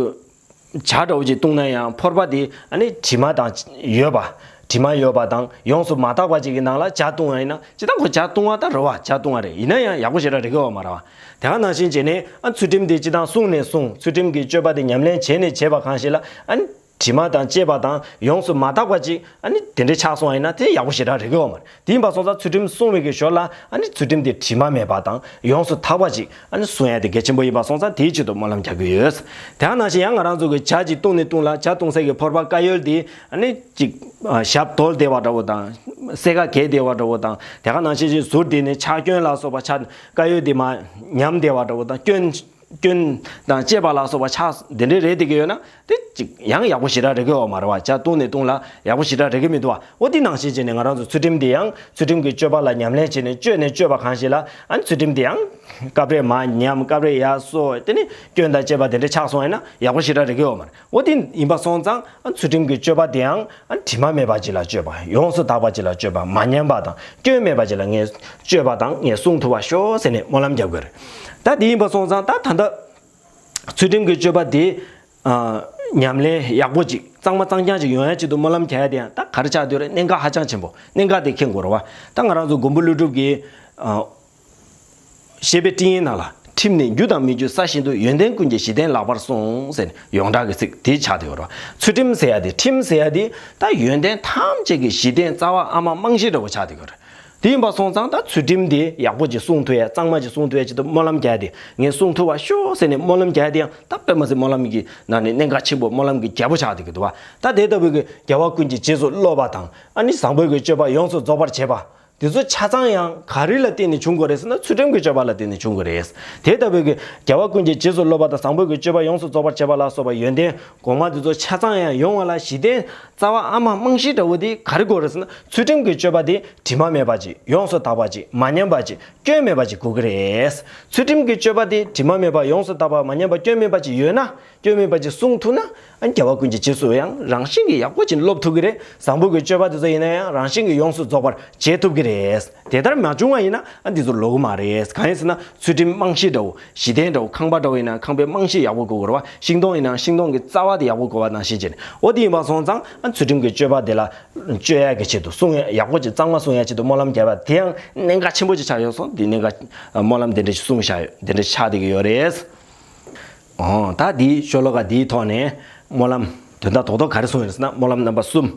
ཇ་འདྲ་བོ་ཅིག་བཏུང་ན་ཡང་ཕོར་པ་དེ་ཨ་ནི་དྲི་མ་དང་ཡོད་པ། དྲི་མ་ཡོད་པ་དང་ཡོངས་སུ་མ་དག་པ་ཅིག་གི་ནང་ལ་ཇ་བཏུང་བ་ཡིན་ན་ཇི་ལྟར་ཁོ་ཇ་བཏུང་བ་ད་རེད་བ། ཇ་བཏུང་བ་རེད། ཡིན་ན་ཡང་ཡག་པོ་ཞེ་དྲག་རེད་གི་ཡོད་མ་རེད་བ། དེ་ག་ནང་བཞིན་བྱས་ནས་ཨ་ཚུལ་ཁྲིམས་དེ་སྤྱི་དང་བསྲུངས་ནས་བསྲུངས། ཚུལ་ཁྲིམས་ཀྱི་སྤྱོད་པ་དེ་ཉམས་ལེན་བྱས་ནས་བྱས་པ་གང་ཞིག་ལ་ཨ་ནི་དྲི་མ་དང་བཅས་པ་དང་ཡོངས་སུ་མ་དག་པ་ཅིག་ཨ་ནི་དེ་འདྲའི་ཆགས་སོང་བ་ཡིན་ན་དེ་ཡག་པོ་ཞེ་དྲག་རེད་གི་ཡོད་མ་རེད། དེ་ཡིན་པ་སོང་ཙང་ཚུལ་ཁྲིམས་བསྲུང་བའི་གི་ཞོར་ལ་ཨ་ནི་ཚུལ་ཁྲིམས་དེ་དྲི་མ་མེད་པ་དང་ཡོངས་སུ་དག་པ་ཅིག་ཨ་ནི་བསྲུང་ཡ་དེ་གལ་ཆེན་པོ་ཡིན་པ་སོང་ཙང་དེའི་ཆེད་དུ་སྨོན་ལམ་རྒྱག་གི་ཡོད། དེ་ག་ནང་བཞིན་ཡང་ང་རང་ཚོ་གི་ཇ་ཅིག་བཏུང་ནས་བཏུང་ལ་ཇ་བཏུང་སའི་གི་ཕོར་པ་དཀར་ཡོལ་དེ་ཨ་ནི་ཅིག་ཞབས་རྡོལ་བསྡད་པ་འདྲ་བོ་དང་སེར་ཁ་གས་བསྡད་པ་འདྲ་བོ་དང་དེ་ག་ནང་བཞིན་ཅིག་ཟུར་དེ་ནས་ཆག་སྐྱོན་ལ་སོགས་པ་ཆག་དཀར་ཡོལ་དེ་མ་ཉམས་བསྡད་པ་འདྲ་བོ་དང་སྐྱོན་སྐྱོན་དང་བཅས་པ་ལ་སོགས་པ་ཆགས་དེ་འདྲའི་རེད་དེ་གི་ཡོད་ན་དེ་ཅིག་ཡང་ཡག་པོ་ཞེ་དྲག་རེད་གི་ཡོད་མ་རེད་བ། ཇ་བཏུང་ནས་བཏུང་ལ་ཡག་པོ་ཞེ་དྲག་རེད་གི་མི་འདུག་བ། འོ་དེ་ནང་བཞིན་བྱས་ནས་ང་རང་ཚོ་ཚུལ་ཁྲིམས་དེ་ཡང་ཚུལ་ཁྲིམས་ཀྱི་སྤྱོད་པ་ལ་ཉམས་ལེན་བྱས་ནས་སྤྱོད་ནས་སྤྱོད་པ་གང་ཞིག་ལ་ཨ་ནི་ཚུལ་ཁྲིམས་དེ་ཡང་སྐབས་རེ་མར་ཉམས་སྐབས་རེ་ཡར་སོ་དེ་ནི་སྐྱོན་དང་བཅས་པ་དེ་འདྲ་ཆགས་སོང་ཡིན་ན་ཡག་པོ་ཞེ་དྲག་རེད་གི་ཡོད་མ་རེད། འོ་དེ་ཡིན་པ་སོང་ཙང་ཨ་ཚུལ་ཁྲིམས་ཀྱི་སྤྱོད་པ་དེའང་ཨ་དྲི་མ་མེད་པ་ཅིག་ལ་སྤྱོད་པ། ཡོངས་སུ་དག་པ་ཅིག་ལ་སྤྱོད་པ། མ་ཉམས་པ་དང་སྐྱོན་མེད་པ་ཅིག་ལ་ངས་སྤྱོད་པ་དང་ངས་བསྲུང་ཐུབ་པ་ཤོག་ཟེར་ནས་སྨོན་ལམ་རྒྱབ་དགོས་རེད། ད་དེ་ཡིན་པ་སོང་ཙང་ད་ད་ལྟ་ཚུལ་ཁྲིམས་ཀྱི་སྤྱོད་པ་དེ་ཨ་ཉམས་ལེན་ཡག་པོ་ཅིག་གཙང་མ་གཙང་རྐྱང་ཅིག་ཡོང་ཡ་ཆེད་དུ་སྨོན་ལམ་རྒྱག་ཡ་དེ་ཡང་ད་ག་རེ་ཆགས་བསྡད་རེད། གནད་འགག་ཧ་ཅང་ཆེན་པོ། གནད་འགག་དེ་མཁྱེན་དགོས་རེད་བ། ད་ང་རང་ཚོ་མགོན་པོ་ཀླུ་སྒྲུབ་ཀྱི་ཨ། བཤེས་པའི་སྤྲིང་ཡིག་ནང་ལ་ཁྲིམས་ནི་རྒྱུ་དང་མི་རྒྱུ་ས་བཞིན་དུ། ཡོན་ཏན་ཀུན་གྱི་གཞི་རྟེན་ལེགས་པར་བསྲུང་ཟེར་ནས་ཡོངས་གྲགས་ཀྱི་ཚིག་དེ་ཆགས་བསྡད་ཡོད་རེད། ཚུལ་ཁྲིམས་ཟེར་ཡ་དེ་ཁྲིམས་ཟེར་ཡ་དེ་ད་ཡོན་ཏན་ཐམས་ཅད་ཀྱི་གཞི་རྟེན་རྩ་བ་ཨ་མ་རྨང་གཞི་འདྲ་བོ་ཆགས་བསྡད་ཡོད་རེད། དེ་ཡིན་པ་སོང་ཙང་ད་ཚུལ་ཁྲིམས་དེ་ཡག་པོ་ཅིག་བསྲུང་ཐུབ་ཡ་གཙང་མ་ཅིག་བསྲུང་ཐུབ་ཡ་ཆེད་དུ་སྨོན་ལམ་རྒྱག་ཡ་དེ་ངས་བསྲུང་ཐུབ་པ་ཤོག་ཟེར་ནས་སྨོན་ལམ་རྒྱག་ཡ་དེ་ཡང་ད་དཔེ་མ་སྲིད་སྨོན་ལམ་གྱི་ནང་ནས་གནད་འགག་ཆེན་པོ་སྨོན་ལམ་གྱི་རྒྱལ་པོ་ཆགས་བསྡད་ཀྱི་འདུག་བ། ད་དེ་ལྟ་བུའི་གི་རྒྱལ་བ་ཀུན་གྱི་རྗེས་སུ་སློབ་པ་དང་ཨ་ནི་བཟང་པོའི་གི་སྤྱོད་པ་ཡོངས་སུ་རྫོགས་པར་བྱེད་པ། དེ་ཚོ་ཆ་ཚང་ཡང་ག་རེ་ལ་བརྟེན་ནས་བྱུང་དགོས་རེད་ཟེར་ན་ཚུལ་ཁྲིམས་ཀྱི་སྤྱོད་པ་ལ་བརྟེན་ནས་བྱུང་དགོས་རེད། དེ་ལྟ་བུའི་གི་རྒྱལ་བ་ཀུན་གྱི་རྗེས་སུ་སློབ་པ་དང་བཟང་པོའི་གི་སྤྱོད་པ་ཡོངས་སུ་རྫོགས་པར་བྱེད་པ་ལ་སོགས་པ་ཡོན་ཏན་གོང་མ་དེ་ཚོ་ཆ་ཚང་ཡང་ཡོང་བ་ལ་གཞི་རྟེན་རྩ་བ་ཨ་མ་རྨང་གཞི་འདྲ་བོ་དེ་ག་རེ་དགོས་རེད་ཟེར་ན་ཚུལ་ཁྲིམས་ཀྱི་སྤྱོད་པ་དེ་དྲི་མ་མེད་པ་ཅིག་ཡོངས་སུ་དག་པ་ཅིག་མ་ཉམས་པ་ཅིག་སྐྱོན་མེད་པ་ཅིག་དགོས་ཀྱི་རེད། ཚུལ་ཁྲིམས་ཀྱི་སྤྱོད་པ་དེ་དྲི་མ་མེད་པ་ཡོངས་སུ་དག་པ་མ་ཉམས་པ་སྐྱོན་མེད་པ་ཅིག་ཡོད་ན། སྐྱོན་མེད་པ་ཅིག་བསྲུང་ཐུབ་ན། ཨ་རྒྱལ་བ་ཀུན་གྱི་རྗེས་སུ་ཡང་རང་བཞིན་གྱིས་ཡག་པོ་ཅིག་སློབ་ཐུབ་ཀྱི་རེད། བཟང་པོ་གི་སྤྱོད་པ་དེ་ཚོ་ཡིན་ན་ཡང་རང་བཞིན་གྱིས་ཡོངས་སུ་རྫོགས་པར་བྱེད་ཐུབ་ཀྱི་རེད། དེ་ལྟར་མ་བྱུང་བ་ཡིན་ན་ཨ་འདི་ཚོ་ལོག་གི་མ་རེད། གང་ཡིན་ཟེར་ན་ཚུལ་ཁྲིམས་རྨང་གཞི་འདྲ་བོ་གཞི་རྟེན་འདྲ་བོ་ཁང་པ་འདྲ་བོ་ཡིན་ན་ཁང་པའི་རྨང་གཞི་ཡག་པོ་དགོས་ཀྱི་རེད་བ། ཤིང་སྡོང་ཡིན་ན་ཤིང་སྡོང་གི་རྩ་བ་དེ་ཡག་པོ་དགོས་པ་ནང་བཞིན་བྱས་ནས་འོ་དེ་ཡིན་པ་སོང་ཙང་ཨ་ཚུལ་ཁྲིམས་ཀྱི་སྤྱོད་པ་དེ་ལ་སྤྱོད་ཡག་གི་ཆེད་དུ་སྲུང་ཡག་ཡག་པོ་ཅིག་གཙང་མ་སྲུང་ཡག་ཆེད་དུ་སྨོན་ལམ་རྒྱབ་པ་དེ་ཡང་གནད་འགག་ཆེན་པོ་ཅིག་ཆགས་ཡོད་སོང་། དེ་གནད་འགག་སྨོན་ལམ་དེ་འདྲ་ཞིག་གསུངས་བཞག་ཡོད། དེ་འདྲ་ཆགས་བསྡད་ཀྱི་ཡོད་རེད། འོ་ད་འདིའི་ཤོ་ལོ་ཀ་འདིའི་ཐོག་ནས་སྨོན་ལམ་དོན་དག་རྡོག་རྡོག་ག་རེ་གསུངས་ཡོད་ཟེར་ན་སྨོན་ལམ་རྣམ་པ་གསུམ།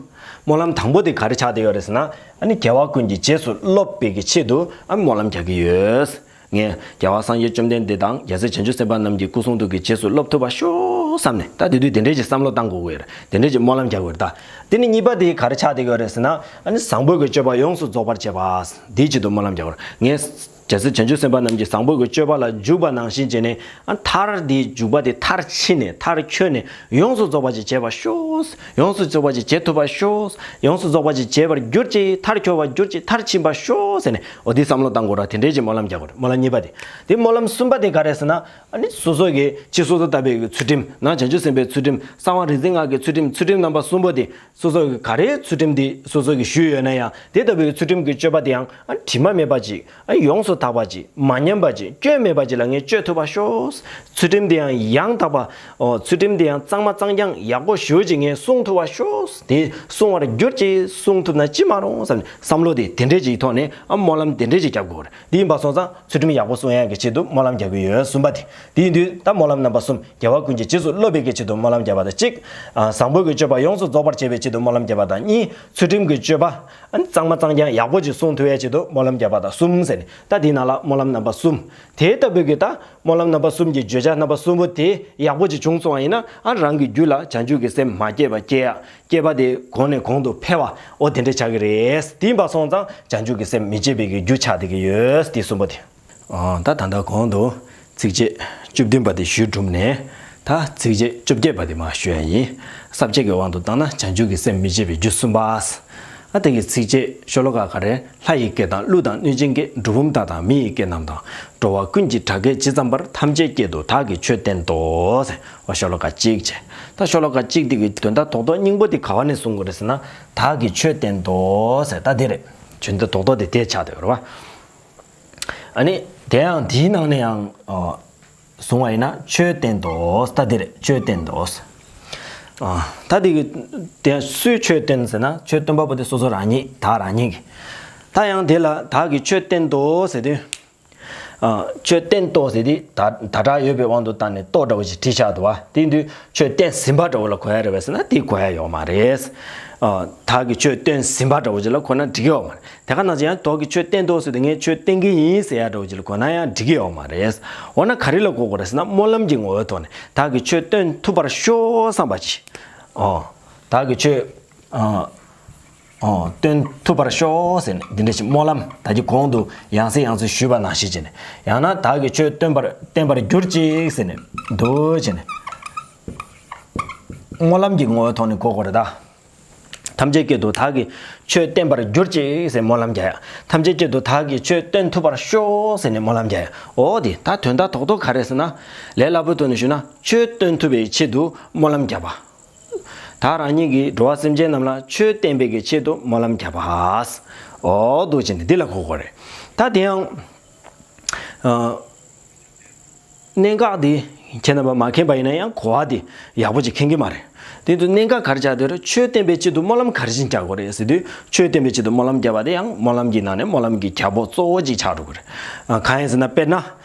སྨོན་ལམ་དང་པོ་དེ་ག་རེ་ཆགས་བསྡད་ཡོད་རེད་ཟེར་ན་ཨ་ནི་རྒྱལ་བ་ཀུན་གྱི་རྗེས་སུ་སློབ་པའི་གི་ཆེད་དུ་ཨ་སྨོན་ལམ་རྒྱག་གི་ཡོད། ངས་རྒྱལ་བ་སངས་རྒྱས་བཅོམ་ལྡན་འདས་དང་རྒྱལ་སྲས་བྱང་ཆུབ་སེམས་དཔའ་རྣམས་ཀྱི་སྐུ་གསུང་ཐུགས་ཀྱི་རྗེས་སུ་སློབ་ཐུབ་པ་ཤོག་བསམ་ནས་ད་དེ་དུས་དེ་འདྲས་ཀྱི་བསམ་བློ་བཏང་དགོས་ཀྱི་ཡོད་རེད། དེ་འདྲས་ཀྱི་སྨོན་ལམ་རྒྱག་དགོས་རེད་ད། དེ་ནི་གཉིས་པ་དེ་ག་རེ་ཆགས་བསྡད་ཀྱི་ཡོད་རེད་ཟེར་ན་ཨ་ནི་བཟང་པོའི་གི་སྤྱོད་པ་ཡོངས་སུ་རྫོགས་པར་བྱེད་པ་འདིའི་ཆེད་དུ་སྨོན་ལམ་རྒྱག་དགོས་རེད། ངས་རྒྱལ་སྲས་བྱང་ཆུབ་སེམས་དཔའ་རྣམས་ཀྱི་བཟང་པོ་གི་སྤྱོད་པ་ལ་འཇུག་པ་ནང་བཞིན་བྱས་ནས་ཨ་མཐར་དེའི་འཇུག་པ་དེ་མཐར་ཕྱིན་ནས་མཐར་འཁྱོལ་ནས་ཡོངས་སུ་རྫོགས་པ་ཅིག་བྱེད་པ་ཤོག་ཡོངས་སུ་རྫོགས་པ་ཅིག་བྱེད་ཐུབ་པ་ཤོག་ཡོངས་སུ་རྫོགས་པ་ཅིག་བྱེད་པར་གྱུར་ཅིག་མཐར་འཁྱོལ་བར་གྱུར་ཅིག་མཐར་ཕྱིན་པ་ཤོག་ཟེར་ནས་འོ་དེ་བསམ་བློ་བཏང་དགོས་ར། དེ་འདྲའི་ཅིག་སྨོན་ལམ་རྒྱག་དགོས་རེད། སྨོན་ལམ་གཉིས་པ་དེ། དེ་སྨོན་ལམ་གསུམ་པ་དེ་ག་རེ་ཟེར་ན་ཨ་ནི་སོ་སོ་གི་ཕྱི་སོ་སོ་ལྟ་བུའི་གི་ཚུལ་ཁྲིམས་ནང་བྱང་ཆུབ་སེམས་དཔའི་ཚུལ་ཁྲིམས་གསང་བ་རིག་འཛིན་སྔགས་ཀྱི་ཚུལ་ཁྲིམས་ཚུལ་ཁྲིམས་རྣམ་པ་གསུམ་པོ་དེ། སོ་སོ་གི་ག་རེའི་ཚུལ་ཁྲིམས་དེ་སོ་སོ་གི་ཞུས་ཡོད་ན་ཡང་དེ་ལྟ་བུའི་ཚུལ་ཁྲིམས་ཀྱི་སྤྱོད་པ་དེ་ཡང་ཨ་དྲི་མ་མེད་པ་ཅིག་ཨ་ཡོངས་སུ་དག་པ་ཅིག་མ་ཉམས་པ་ཅིག་སྐྱོན་མེད་པ་ཅིག་ལ་ངས་སྤྱོད་ཐུབ་པ་ཤོག་ཚུལ་ཁྲིམས་དེ་ཡང་ཡང་དག་པ། ཨོ་ཚུལ་ཁྲིམས་དེ་ཡང་གཙང་མ་གཙང་རྐྱང་ཡག་པོ་ཞེ་པོ་ཅིག་ངས་སྲུང་ཐུབ་པ་ཤོག་དེ་སྲུང་བར་གྱུར་ཅིག་སྲུང་ཐུབ་ན་ཅི་མ་རུང་བསམ་ནས་བསམ་བློ་དེ་དེ་འདྲས་ཅིག་ཐོག་ནས་ཨ་སྨོན་ལམ་དེ་འདྲས་ཅིག་རྒྱབ་དགོས་རེད། དེ་ཡིན་པ་སོང་ཙང་ཚུལ་ཁྲིམས་ཡག་པོ་སྲུང་ཡག་གི་ཆེད་དུ་སྨོན་ལམ་རྒྱག་གི་ཡོད། གསུམ་པ་དེ། དེ་ཡིན་དུས་ད་སྨོན་ལམ་རྣམ་པ་གསུམ། རྒྱལ་བ་ཀུན་གྱི་རྗེས་སུ་སློབ་པའི་གི་ཆེད་དུ་སྨོན་ལམ་བརྒྱབ་པ་དང་གཅིག་ཨ་བཟང་པོའི་གི་སྤྱོད་པ་ཡོངས་སུ་རྫོགས་པར་བྱེད་པའི་ཆེད་དུ་སྨོན་ལམ་བརྒྱབ་པ་དང་གཉིས། ཚུལ་ཁྲིམས་ཀྱི་སྤྱོད་པ་ཨ་གཙང་མ་གཙང་རྐྱང་ཡག་པོ་ཅིག་སྲུང་ཐུབ་ཡའི་ཆེད་དུ་སྨོན་ལམ་བརྒྱབ་པ་དང་གསུམ་ཟེར་ནས་ད་དེའི་ནང་ལ་སྨོན་ལམ་རྣམ་པ་གསུམ། དེ་ལྟ་བུའི་གི་ད་སྨོན་ལམ་རྣམ་པ་གསུམ་གྱི་བརྗོད་བྱ་རྣམ་པ་གསུམ་པོ་དེ་ཡག་པོ་ཅིག་བྱུང་སོང་བ་ཡིན་ན་ཨ་རང་གི་རྒྱུད་ལ་བྱང་ཆུབ་ཀྱི་སེམས་མ་སྐྱེས་པ་སྐྱེ་ཡ། སྐྱེས་པ་དེ་གོང་ནས་གོང་དུ་འཕེལ་བ་འོ་དེ་འདྲ་ཆགས་ཀྱི་རེད། དེ་ཡིན་པ་སོང་ཙང་བྱང་ཆུབ་ཀྱི་སེམས་མི་སྐྱེ་བའི་གི་རྒྱུ་ཆགས་བསྡད་ཀྱི་ཡོད། དེ་གསུམ་པོ་དེ། ཨ་ད་ད་ལྟ་གོང་དུ་ཚིགས་བཅད་བཅུ་བདུན་པ་དེ་ཞུས་གྲུབ་ནས་ད་ཚིགས་བཅད་བཅོ་བརྒྱད་པ་དེ་མར་ཞུ་ཡ་ཡིན། ས་བཅད་ཀྱི་དབང་དུ་བཏང་ན་བྱང་ཆུབ་ཀྱི་སེམས་མི་སྐྱེ་བའི་རྒྱུ་གསུམ་པ། ཨ་དེ་གི་ཚིགས་བཅད་ཤོ་ལོ་ཀ་ག་རེ། ལྷ་ཡི་སྐད་དང་ཀླུ་དང་གནོད་སྦྱིན་སྐད། འབྲུ་འབུམ་དག་དང་མི་ཡི་སྐད་རྣམས་དང་། འགྲོ་བ་ཀུན་གྱི་གྲགས་སྐད་ཇི་ཙམ་པར། ཐམས་ཅད་སྐད་དུ་བདག་གིས་ཆོས་བསྟན་ཏོ་ཟེར། འོ་ཤོ་ལོ་ཀ་གཅིག་བྱས། ད་ཤོ་ལོ་ཀ་གཅིག་དེ་གི་དོན་དག་རྡོག་རྡོག་སྙིང་པོ་དེ་ག་བ་ནས་གསུང་དགོས་རེད་ཟེར་ན། བདག་གིས་ཆོས་བསྟན་ཏོ་ཟེར། ད་དེ་རེད། དོན་དག་རྡོག་རྡོག་དེ་དེ་ཆགས་བསྡད་ཡོད་རེད་བ། ཨ་ནི་དེ་ཡང་དེའི་ནང་ནས་ཡང་ཨ་གསུང་བ་ཡིན་ན། ཆོས་བསྟན་ཏོ། ད་འདི་རེད། ཆོས་བསྟན་ཏོ། ཨ་ད་འདི་གི་དེ་ཡང་སུས་ཆོས་བསྟན་ཟེར་ན། ཆོས་སྟོན་པ་པོ་དེ་སོ་སོ་རང་ཉིད། བདག་རང་ཉིད་ཀྱིས། ད་ཡང་དེ་ལ་བདག་གིས་ཆོས་བསྟན་ཏོ་ཟེར་དུས། ཨ་ཆོས་བསྟན་ཏོ་ཟེར་དུས་ད་ད་དྲག་ཡོད་པའི་དབང་དུ་བཏང་ནས་ཏོ་འདྲ་བོ་ཞིག་བྲིས་བཞག་འདུག་བ། དེ་དུས་ཆོས་བསྟན་ཟིན་པ་འདྲ་བོ་ལ་གོ་ཡ་རེད་པས་ཟེར་ན། དེ་གོ་ཡ་ཡོད་མ་རེད། ཨ་བདག་གིས་ཆོས་བསྟན་ཟིན་པ་འདྲ་བོ་ཞིག་ལ་གོ་ན་འགྲིག་གི་ཡོད་མ་རེད། དེ་ག་ནང་བཞིན་ཡང་བདག་གིས་ཆོས་བསྟན་ཏོ་ཟེར་དུས་ངས་ཆོས་བསྟན་གྱི་ཡིན་ཟེར་ཡ་འདྲ་བོ་ཅིག་ལ་གོ་ན་ཡང་འགྲིག་གི་ཡོད་མ་རེད། འོ་ན་ག་རེ་ལ་གོ་དགོས་རེད་ཟེར་ན། སྨོན་ལམ་གྱི་ངོ་བོའི་ཐོག་ནས་བདག་གིས་ཆོས་སྟོན་ཐུབ་པར་ཤོག་བསམ་པ་ཅིག་འོ་བདག་གིས་ཆོས་ཨ་ཨོ་སྟོན་ཐུབ་པར་ཤོག་ཟེར་ནས་འདི་འདྲ་ཞིག་སྨོན་ལམ་ད་གི་གོང་དུ་ཡང་སེ་ཡང་སེ་ཞུས་པ་ནང་བཞིན་བྱས་ནས། ཡང་ན་བདག་གིས་ཆོས་སྟོན་པར་བསྟན་པར་གྱུར་ཅིག་ཟེར་ནས་འདུག་བྱས་ནས་སྨོན་ལམ་གྱི་ངོ་བོའི་ཐོག་ནས་གོ་དགོས་རེད་ད། ཐམས་ཅད་སྐད་དུ་བདག་གིས་ཆོས་བསྟན་པར་གྱུར་ཅིག་ཟེར་སྨོན་ལམ་རྒྱག་ཡ། ཐམས་ཅད་སྐད་དུ་བདག་གིས་ཆོས་སྟོན་ཐུབ་པར་ཤོག་ཟེར་ནས་སྨོན་ལམ་རྒྱག་ཡ། འོ་དེ་ད་དོན་དག་རྡོག་རྡོག་ག་རེ་ཟེར་ན། ལས་སླ་པོའི་ཐོག་ནས་ཞུས་ན། ཆོས་སྟོན་ཐུབ་པའི་ཆེད་དུ་སྨོན་ལམ་རྒྱག་པ། བདག་རང་ཉིད་ཀྱིས་འགྲོ་བ་སེམས་ཅན་རྣམས་ལ་ཆོས་བསྟན་པའི་གི་ཆེད་དུ་སྨོན་ལམ་རྒྱག་པ། འོ་འདུག་བྱས་ནས་འདི་ལ་གོ་དགོས་རེད། ད་དེ་ཡང་། ཨ། གནད་འགག་འདི་ཁྱེད་རྣམ་པ་མ་མཁྱེན་པ་ཡིན་ན་ཡང་གོ་བ་འདི་ཡག་པོ་ཅིག་མཁྱེན་གྱི་མ་རེད། དེ་དུས་གནད་འགག་ག་རེ་ཆགས་བསྡད་རེད། ཆོས་བསྟན་པའི་ཆེད་དུ་སྨོན་ལམ་ག་རེ་བྱས་རྒྱག་དགོས་རེད་ཟེར་དུས། ཆོས་བསྟན་པའི་ཆེད་དུ་སྨོན་ལམ་རྒྱག་པ་དེ་ཡང་སྨོན་ལམ་གྱི་ནང་ནས་སྨོན་ལམ་གྱི་རྒྱལ་པོ་གཙོ་བོ་ཅིག་ཆགས་འགྲོ་གི་རེད། ཨ། གང་ཡིན་ཟེར་ན། དཔེར་ན།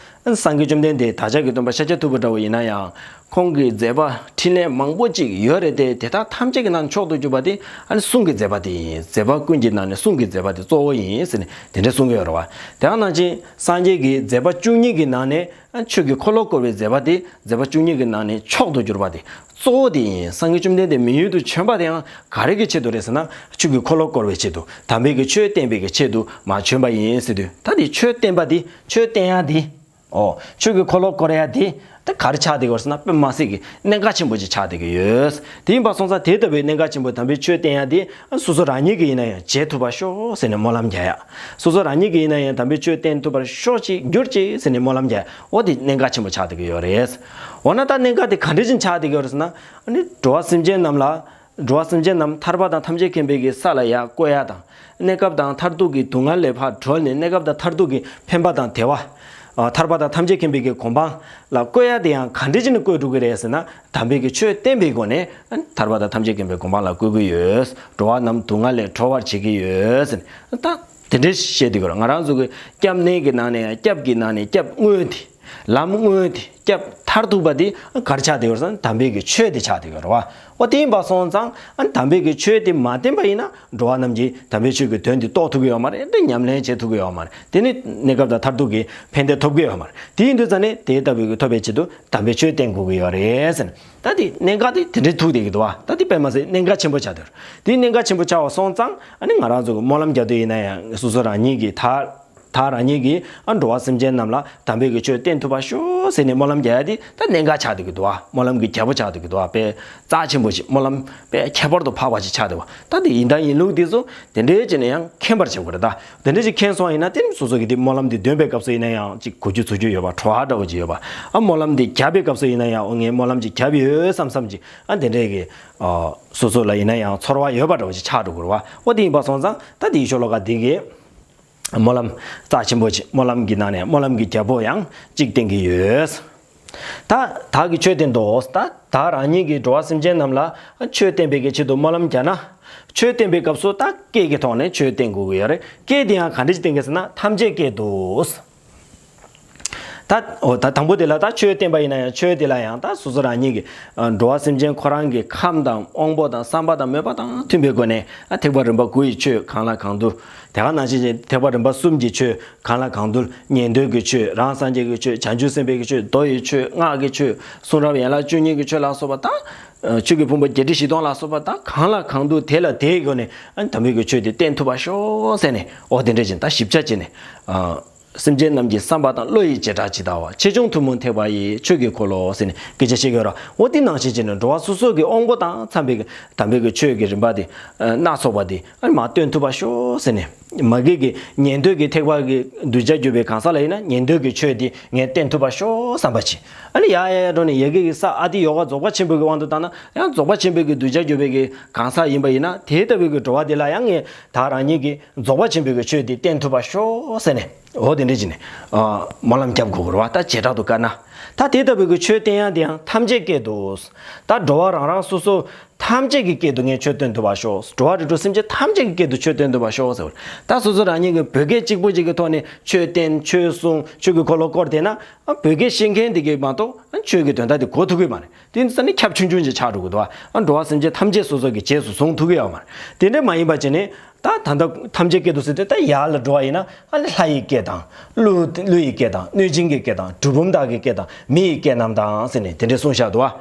སངས་རྒྱས་བཅོམ་ལྡན་འདས་བདག་ཅག་གི་སྟོན་པ་ཤཱཀྱ་ཐུབ་པ་འདྲ་བོ་ཡིན་ན་ཡང་། ཁོང་གི་མཛད་པ་འཕྲིན་ལས་མང་པོ་ཅིག་ཡོད་རེད་དེ། དེ་དག་ཐམས་ཅད་ཀྱི་ནང་མཆོག་ཏུ་གྱུར་པ་དེ་ཨ་ནི་གསུང་གི་མཛད་པ་དེ་ཡིན། མཛད་པ་ཀུན་གྱི་ནང་ནས་གསུང་གི་མཛད་པ་དེ་གཙོ་བོ་ཡིན་ཟེར་ནས་དེ་འདྲ་གསུང་གི་ཡོད་རེད་བ། དེ་ག་ནང་བཞིན་སངས་རྒྱས་ཀྱི་མཛད་པ་བཅུ་གཉིས་ཀྱི་ནང་ནས་ཨ་ཆོས་ཀྱི་འཁོར་ལོ་བསྐོར་བའི་མཛད་པ་དེ། མཛད་པ་བཅུ་གཉིས་ཀྱི་ནང་ནས་མཆོག་ཏུ་གྱུར་པ་དེ་གཙོ་བོ་དེ་ཡིན། སངས་རྒྱས་བཅོམ་ལྡན་འདས་མི་ཡུལ་དུ་བྱོན་པ་དེའང་ག་རེ་གི་ཆེད་དུ་རེད་ཟེར་ན། ཆོས་ཀྱི་འཁོར་ལོ་བསྐོར་བའི་ཆེད་དུ། དམ་པའི་གི་ཆོས་བསྟན་པའི་གི་ཆེད་དུ་མར་བྱོན་པ་ཡིན་ཟེར་དུས། ད་དེ་ཆོས་བསྟན་པ་དེ། ཆོས་བསྟན་ཡ་དེ། ཨོ། ཆོས་ཀྱི་འཁོར་ལོ་བསྐོར་ཡ་དེ། ད་ག་རེ་ཆགས་བསྡད་ཀྱི་ཡོད་ཟེར་ན། དཔེ་མ་སྲིད་ཀྱི་གནད་འགག་ཆེན་པོ་ཅིག་ཆགས་བསྡད་ཀྱི་ཡོད། དེ་ཡིན་པ་སོང་ཙང་དེ་ལྟ་བུའི་གནད་འགག་ཆེན་པོ་དམ་པའི་ཆོས་བསྟན་ཡ་དེ་སོ་སོ་རང་ཉིད་ཀྱིས་ཡིན་ན་ཡང་བྱེད་ཐུབ་པར་ཤོག་ཟེར་ནས་སྨོན་ལམ་རྒྱག་ཡ། སོ་སོ་རང་ཉིད་ཀྱིས་ཡིན་ན་ཡང་དམ་པའི་ཆོས་བསྟན་ཐུབ་པར་ཤོག་ཅིག་གྱུར་ཅིག་ཟེར་ནས་སྨོན་ལམ་རྒྱག་ཡ། འོ་དེ་གནད་འགག་ཆེན་པོ་ཆགས་བསྡད་ཀྱི་ཡོད་རེད། འོ་ན་ད་གནད་འགག་དེ་ག་འདྲ་ཅིག་ཆགས་བསྡད་ཀྱི་ཡོད་རེད་ཟེར་ན། ཨ་ནི་འགྲོ་བ་སེམས་ཅན་རྣམས་ལ། འགྲོ་བ་སེམས་ཅན་རྣམས་ཐར་པ་དང་ཐམས་ཅད་མཁྱེན་པའི་གི་ས་ལ་ཡར་བཀོད་ཡ་དང་། གནས་སྐབས་དང་མཐར་ཐུག་གི་སྡུག་བསྔལ་ལས་ཕར་གྲོལ་ནས། གནས་སྐབས་དང་མཐར་ཐུག་གི་ཕན་པ་དང་བདེ་བ། ཨ། ཐར་པ་དང་ཐམས་ཅད་མཁྱེན་པའི་གི་གོ་འཕང་ལ་བཀོད་ཡ་དེ་ཡང་ག་འདྲ་ཅིག་ནས་བཀོད་འགྲོ་གི་རེད་ཟེར་ན། དམ་པའི་གི་ཆོས་བསྟན་པའི་སྒོ་ནས་ཐར་པ་དང་ཐམས་ཅད་མཁྱེན་པའི་གོ་འཕང་ལ་བཀོད་ཀྱི་ཡོད། འགྲོ་བ་རྣམས་སྡུག་བསྔལ་ལས་གྲོལ་བར་བྱེད་ཀྱི་ཡོད་ཟེར་ནས། ད་དེ་འདྲ་བཤད་དུས་ཀྱི་རེད། ང་རང་ཚོ་གི་སྐྱབས་གནས་ཀྱི་ནང་ནས་ཡང་། སྐྱབས་ཀྱི་ནང་ནས་སྐྱབས་དངོས་དེ། ལམ་དངོས་དེ། སྐྱབས་མཐར་ཐུག་པ་དེ་ག་རེ་ཆགས་བསྡད་ཡོད་ཟེར་ན། དམ་པའི་གི་ཆོས་དེ་ཆགས་བསྡད་ཡོད་རེད་བ། འོ་དེ་ཡིན་པ་སོང་ཙང་། ཨ། དམ་པའི་གི་ཆོས་དེ་མ་བསྟེན་པ་ཡིན་ན། འགྲོ་བ་རྣམས་ཀྱིས་དམ་པའི་ཆོས་ཀྱི་དོན་དེ་རྟོགས་ཐུབ་ཀྱི་ཡོད་མ་རེད། དེ་ཉམས་ལེན་བྱེད་ཐུབ་ཀྱི་ཡོད་མ་རེད། དེ་ནི་གནས་སྐབས་དང་མཐར་ཐུག་གི་ཕན་བདེ་ཐོབ་ཀྱི་ཡོད་མ་རེད། དེ་ཡིན་དུས་ཙང་ནས་དེ་ལྟ་བུའི་གི་ཐོབ་པའི་ཆེད་དུ་དམ་པའི་ཆོས་བསྟེན་དགོས་ཀྱི་ཡོད་རེད་ཟེར་ནས། ད་དེ་གནད་འགག་དེ་དེ་འདྲའི་ཐུག་བསྡད་ཀྱི་འདུག་བ། ད་དེ་དཔེ་མ་སྲིད་གནད་འགག་ཆེན་པོ་ཆགས་བསྡད་ཡོད་རེད། དེ་གནད་འགག་ཆེན་པོ་ཆགས་པ་སོང་ཙང་། ཨ་ནི་ང་རང་ཚོ་གི་སྨོན་ལམ་རྒྱག་དུས་ཡིན་ན་ཡང་། སོ་སོ་རང་ཉིད་ཀྱིས་ད། བདག་རང་ཉིད་ཀྱིས། ཨ། འགྲོ་བ་སེམས་ཅན་རྣམས་ལ་དམ་པའི་གི་ཆོས་བསྟན་ཐུབ་པར་ཤོག་ཟེར་ནས་སྨོན་ལམ་རྒྱག་ཡ་དེ་ད་གནད་འགག་ཆགས་བསྡད་ཀྱི་འདུག་བ། སྨོན་ལམ་གྱི་རྒྱལ་པོ་ཆགས་བསྡད་ཀྱི་འདུག་བ། དཔེ་རྩ་ཆེན་པོ་ཞིག་སྨོན་ལམ་དཔེ་ཁྱད་པར་དུ་འཕགས་པ་ཞིག་ཆགས་བསྡད་པ། ད་དེ་ཡིན་དང་ཡིན་ལུགས་དེ་ཚོ་དེ་འདྲའི་བྱས་ནས་ཡང་མཁྱེན་པར་བྱེད་དགོས་རེད་ད། དེ་འདྲ་ཞིག་མཁྱེན་སོང་བ་ཡིན་ན། དེ་ནི་སོ་སོ་གིས་དེ་སྨོན་ལམ་དེ་འདོན་པའི་སྐབས་སུ་ཡིན་ན་ཡང་ཅིག་གོ་རྒྱུ་ཚོར་རྒྱུ་ཡོད་པ། སྤྲོ་བ་འདྲ་བོ་ཅིག་ཡོད་པ། ཨ། སྨོན་ལམ་དེ་རྒྱབ་པའི་སྐབས་སུ་ཡིན་ན་ཡང་། འོ། ངས་སྨོན་ལམ་ཅིག་རྒྱབ་ཡོད་བསམ་བསམ་ཅིག་ཨ། དེ་འདྲའི་གི། ཨ། སོ་སོ་ལ་ཡིན་ན་ཡང་ཚོར་བ་ཡོད་པ་འདྲ་བོ་ཅིག་ཆགས་འགྲོ་དགོས་རེད་བ། འོ་དེ་ཡིན་པ་སོང་ཙང་། ད་དེའི་ཤོ་ལོ་ཀ་འདི་གི་སྨོན་ལམ་རྩ་ཆེན་པོ་ཅིག་སྨོན་ལམ་གྱི་ནང་ནས་སྨོན་ལམ་གྱི་རྒྱལ་པོ་ཡང་གཅིག་བསྟན་གྱི་ཡོད། ད་བདག་གིས་ཆོས་བསྟན་ཏོ། ད་བདག་རང་ཉིད་ཀྱིས་འགྲོ་བ་སེམས་ཅན་རྣམས་ལ་ཆོས་བསྟན་པའི་གི་ཆེད་དུ་སྨོན་ལམ་རྒྱག་ན། ཆོས་བསྟན་པའི་སྐབས་སུ་ད་སྐད་ཀྱི་ཐོག་ནས་ཆོས་བསྟན་དགོས་ཀྱི་ཡོད་རེད། སྐད་དེ་ཡང་ག་འདྲ་ཞིག་བསྟན་གྱི་ཟེར་ན། ཐམས་ཅད་སྐད་དུ། ད། འོ། ད་དང་པོ་དེ་ལ་ད་ཆོས་བསྟན་པ་ཡིན་ན་ཡང་། ཆོས་དེ་ལ་ཡང་ད་སོ་སོ་རང་ཉིད་ཀྱིས། ཨ། འགྲོ་བ་སེམས་ཅན་ཁོ་རང་གི་ཁམས་དང་དབང་པོ་དང་བསམ་པ་དང་མོས་པ་དང་མཐུན་པའི་སྒོ་ནས། ཨ། ཐེག་པ་རིམ་པ་དགུ་ཡི་ཆོས་གང་ལ་གང་འདུལ། དེ་ག་ནང་བཞིན་ཐེག་པ་རིམ་པ་གསུམ་གྱི་ཆོས་གང་ལ་གང་འདུལ། ཉན་ཐོས་ཀྱི་ཆོས། རང་སངས་རྒྱས་ཀྱི་ཆོས། བྱང་ཆུབ་སེམས་དཔའི་གི་ཆོས། མདོ་ཡི་ཆོས། སྔགས་ཀྱི་ཆོས། གསུང་རབ་ཡན་ལག་བཅུ་གཉིས་ཀྱི་ཆོས་ལ་སོགས་པ་དང་། ཨ། ཆོས་ཀྱི་ཕུང་པོ་བརྒྱད་ཁྲི་བཞི་སྟོང་ལ་སོགས་པ་དང་། གང་ལ་གང་འདུལ་དེ་ལ་དེའི་སྒོ་ནས། ཨ། དམ་པའི་གི་ཆོས་དེ་བསྟན་ཐུབ་པར་ཤོག་ཟེར་ནས། འོ་དེ་འདྲ་བྱས་ནས་ད་ཞིབ་ཆ་བྱས་ནས། ཨ། སེམས་ཅན་རྣམས་ཀྱི་བསམ་པ་དང་བློ་ཡི་བྱེ་བྲག་ཇི་ལྟ་བ། ཆེ་ཆུང་ཐུན་མོང་ཐེག་པ་ཡི། ཆོས་ཀྱི་འཁོར་ལོ་ཟེར་ནས་སྐད་ཆ་བཤད་ཀྱི་ཡོད་རེད། འོ་དེ་ནང་བཞིན་བྱས་ནས་འགྲོ་བ་སོ་སོ་གི་དབང་པོ་དང་འཚམ་པའི་དམ་པའི་གི་ཆོས་ཀྱི་རིམ་པ་དེ་སྣ་ཚོགས་པ་དེ་ཨ་ནི་མར་སྟོན་ཐུབ་པར་ཤོག་ཟེར་ནས། མ་གི་གི་ཉན་ཐོས་ཀྱི་ཐེག་པ་གི་གདུལ་བྱ་གྱུར་པའི་གང་ཟག་ལ་ཡིན་ན་ཉན་ཐོས་ཀྱི་ཆོས་དེ་ངས་བསྟན་ཐུབ་པར་ཤོག་བསམ་པ་བྱེད། ཨ་ནི་ཡར་ཡར་ཡར་འགྲོ་ནས་ཡ་གི་གི་ས་ཨ་ཏི་ཡོ་ག་རྫོགས་པ་ཆེན་པོའི་གི་དབང་དུ་བཏང་ན་ཡང་རྫོགས་པ་ཆེན་པོའི་གི་གདུལ་བྱ་གྱུར་པའི་གི་གང་ཟག་ཡིན་པ་ཡིན་ན་དེ་ལྟ་བུའི་གི་འགྲོ་བ་དེ་ལ་ཡང་ངས་ད་རང་ཉིད་ཀྱི་རྫོགས་པ་ཆེན་པོའི་གི་ཆོས་དེ་བསྟན་ཐུབ་པར་ཤོག་ཟེར་ནས། འོ་དེ་འདྲ་བྱས་ནས་ཨ་སྨོན་ལམ་རྒྱབ་དགོས་རེད་བ། ད་བྱེ་བྲག་ཏུ་བཀར་ན། ད་དེ་ལྟ་བུའི་གི་ཆོས་བསྟན་ཡ་དེ་ཡང་ཐམས་ཅད་སྐད་དུ། ད་འགྲོ་བ་རང་རང་སོ་སོ་ཐམས་ཅད་ཀྱི་སྐད་དུ་ངས་ཆོས་བསྟན་ཐུབ་པར་ཤོག་འགྲོ་བ་རིགས་དྲུག་སེམས་ཅན་ཐམས་ཅད་ཀྱི་སྐད་དུ་ཆོས་བསྟན་ཐུབ་པར་ཤོག་ཟེར་བ། ད་སོ་སོ་རང་ཉིད་ཀྱི་བོད་སྐད་གཅིག་པོ་གཅིག་གི་ཐོག་ནས་ཆོས་བསྟན་ཆོས་གསུང་ཆོས་ཀྱི་འཁོར་ལོ་བསྐོར་བསྡད་ན་ཨ་བོད་སྐད་ཤེས་མཁན་དེ་གས་མ་གཏོགས་ཨ་ཆོས་ཀྱི་དོན་དག་དེ་གོ་ཐུབ་ཀྱི་མ་རེད། དེ་ཡིན་ཙང་ནི་ཁྱབ་ཆུང་ཆུང་ཅིག་ཆགས་འགྲོ་གི་འདུག་ཨ་འགྲོ་བ་སེམས་ཅན་ཐམས་ཅད་སོ་སོ་གི་རྗེས་སུ་བཟུང་ཐུབ་ཀྱི་ཡོད་མ་རེད། དེ་འདྲ་མ་ཡིན་པ་བྱས་ནས་ད་ད་ལྟ་ཐམས་ཅད་སྐད་དུ་ཟེར་དུས་ད་ཡར་ལ་འགྲོ་བ་ཡིན་ན་ཨ་ནི་ལྷ་ཡི་སྐད་དང་ཀླུ་ཀླུ་ཡི་སྐད་དང་གནོད་སྦྱིན་གྱི་སྐད་དང་གྲུལ་བུམ་དག་གི་སྐད་དང་མི་ཡི་སྐད་རྣམས་དང་ཟེར་ནས་དེ་འདྲ་གསུངས་བཞག་འདུག་ཨ།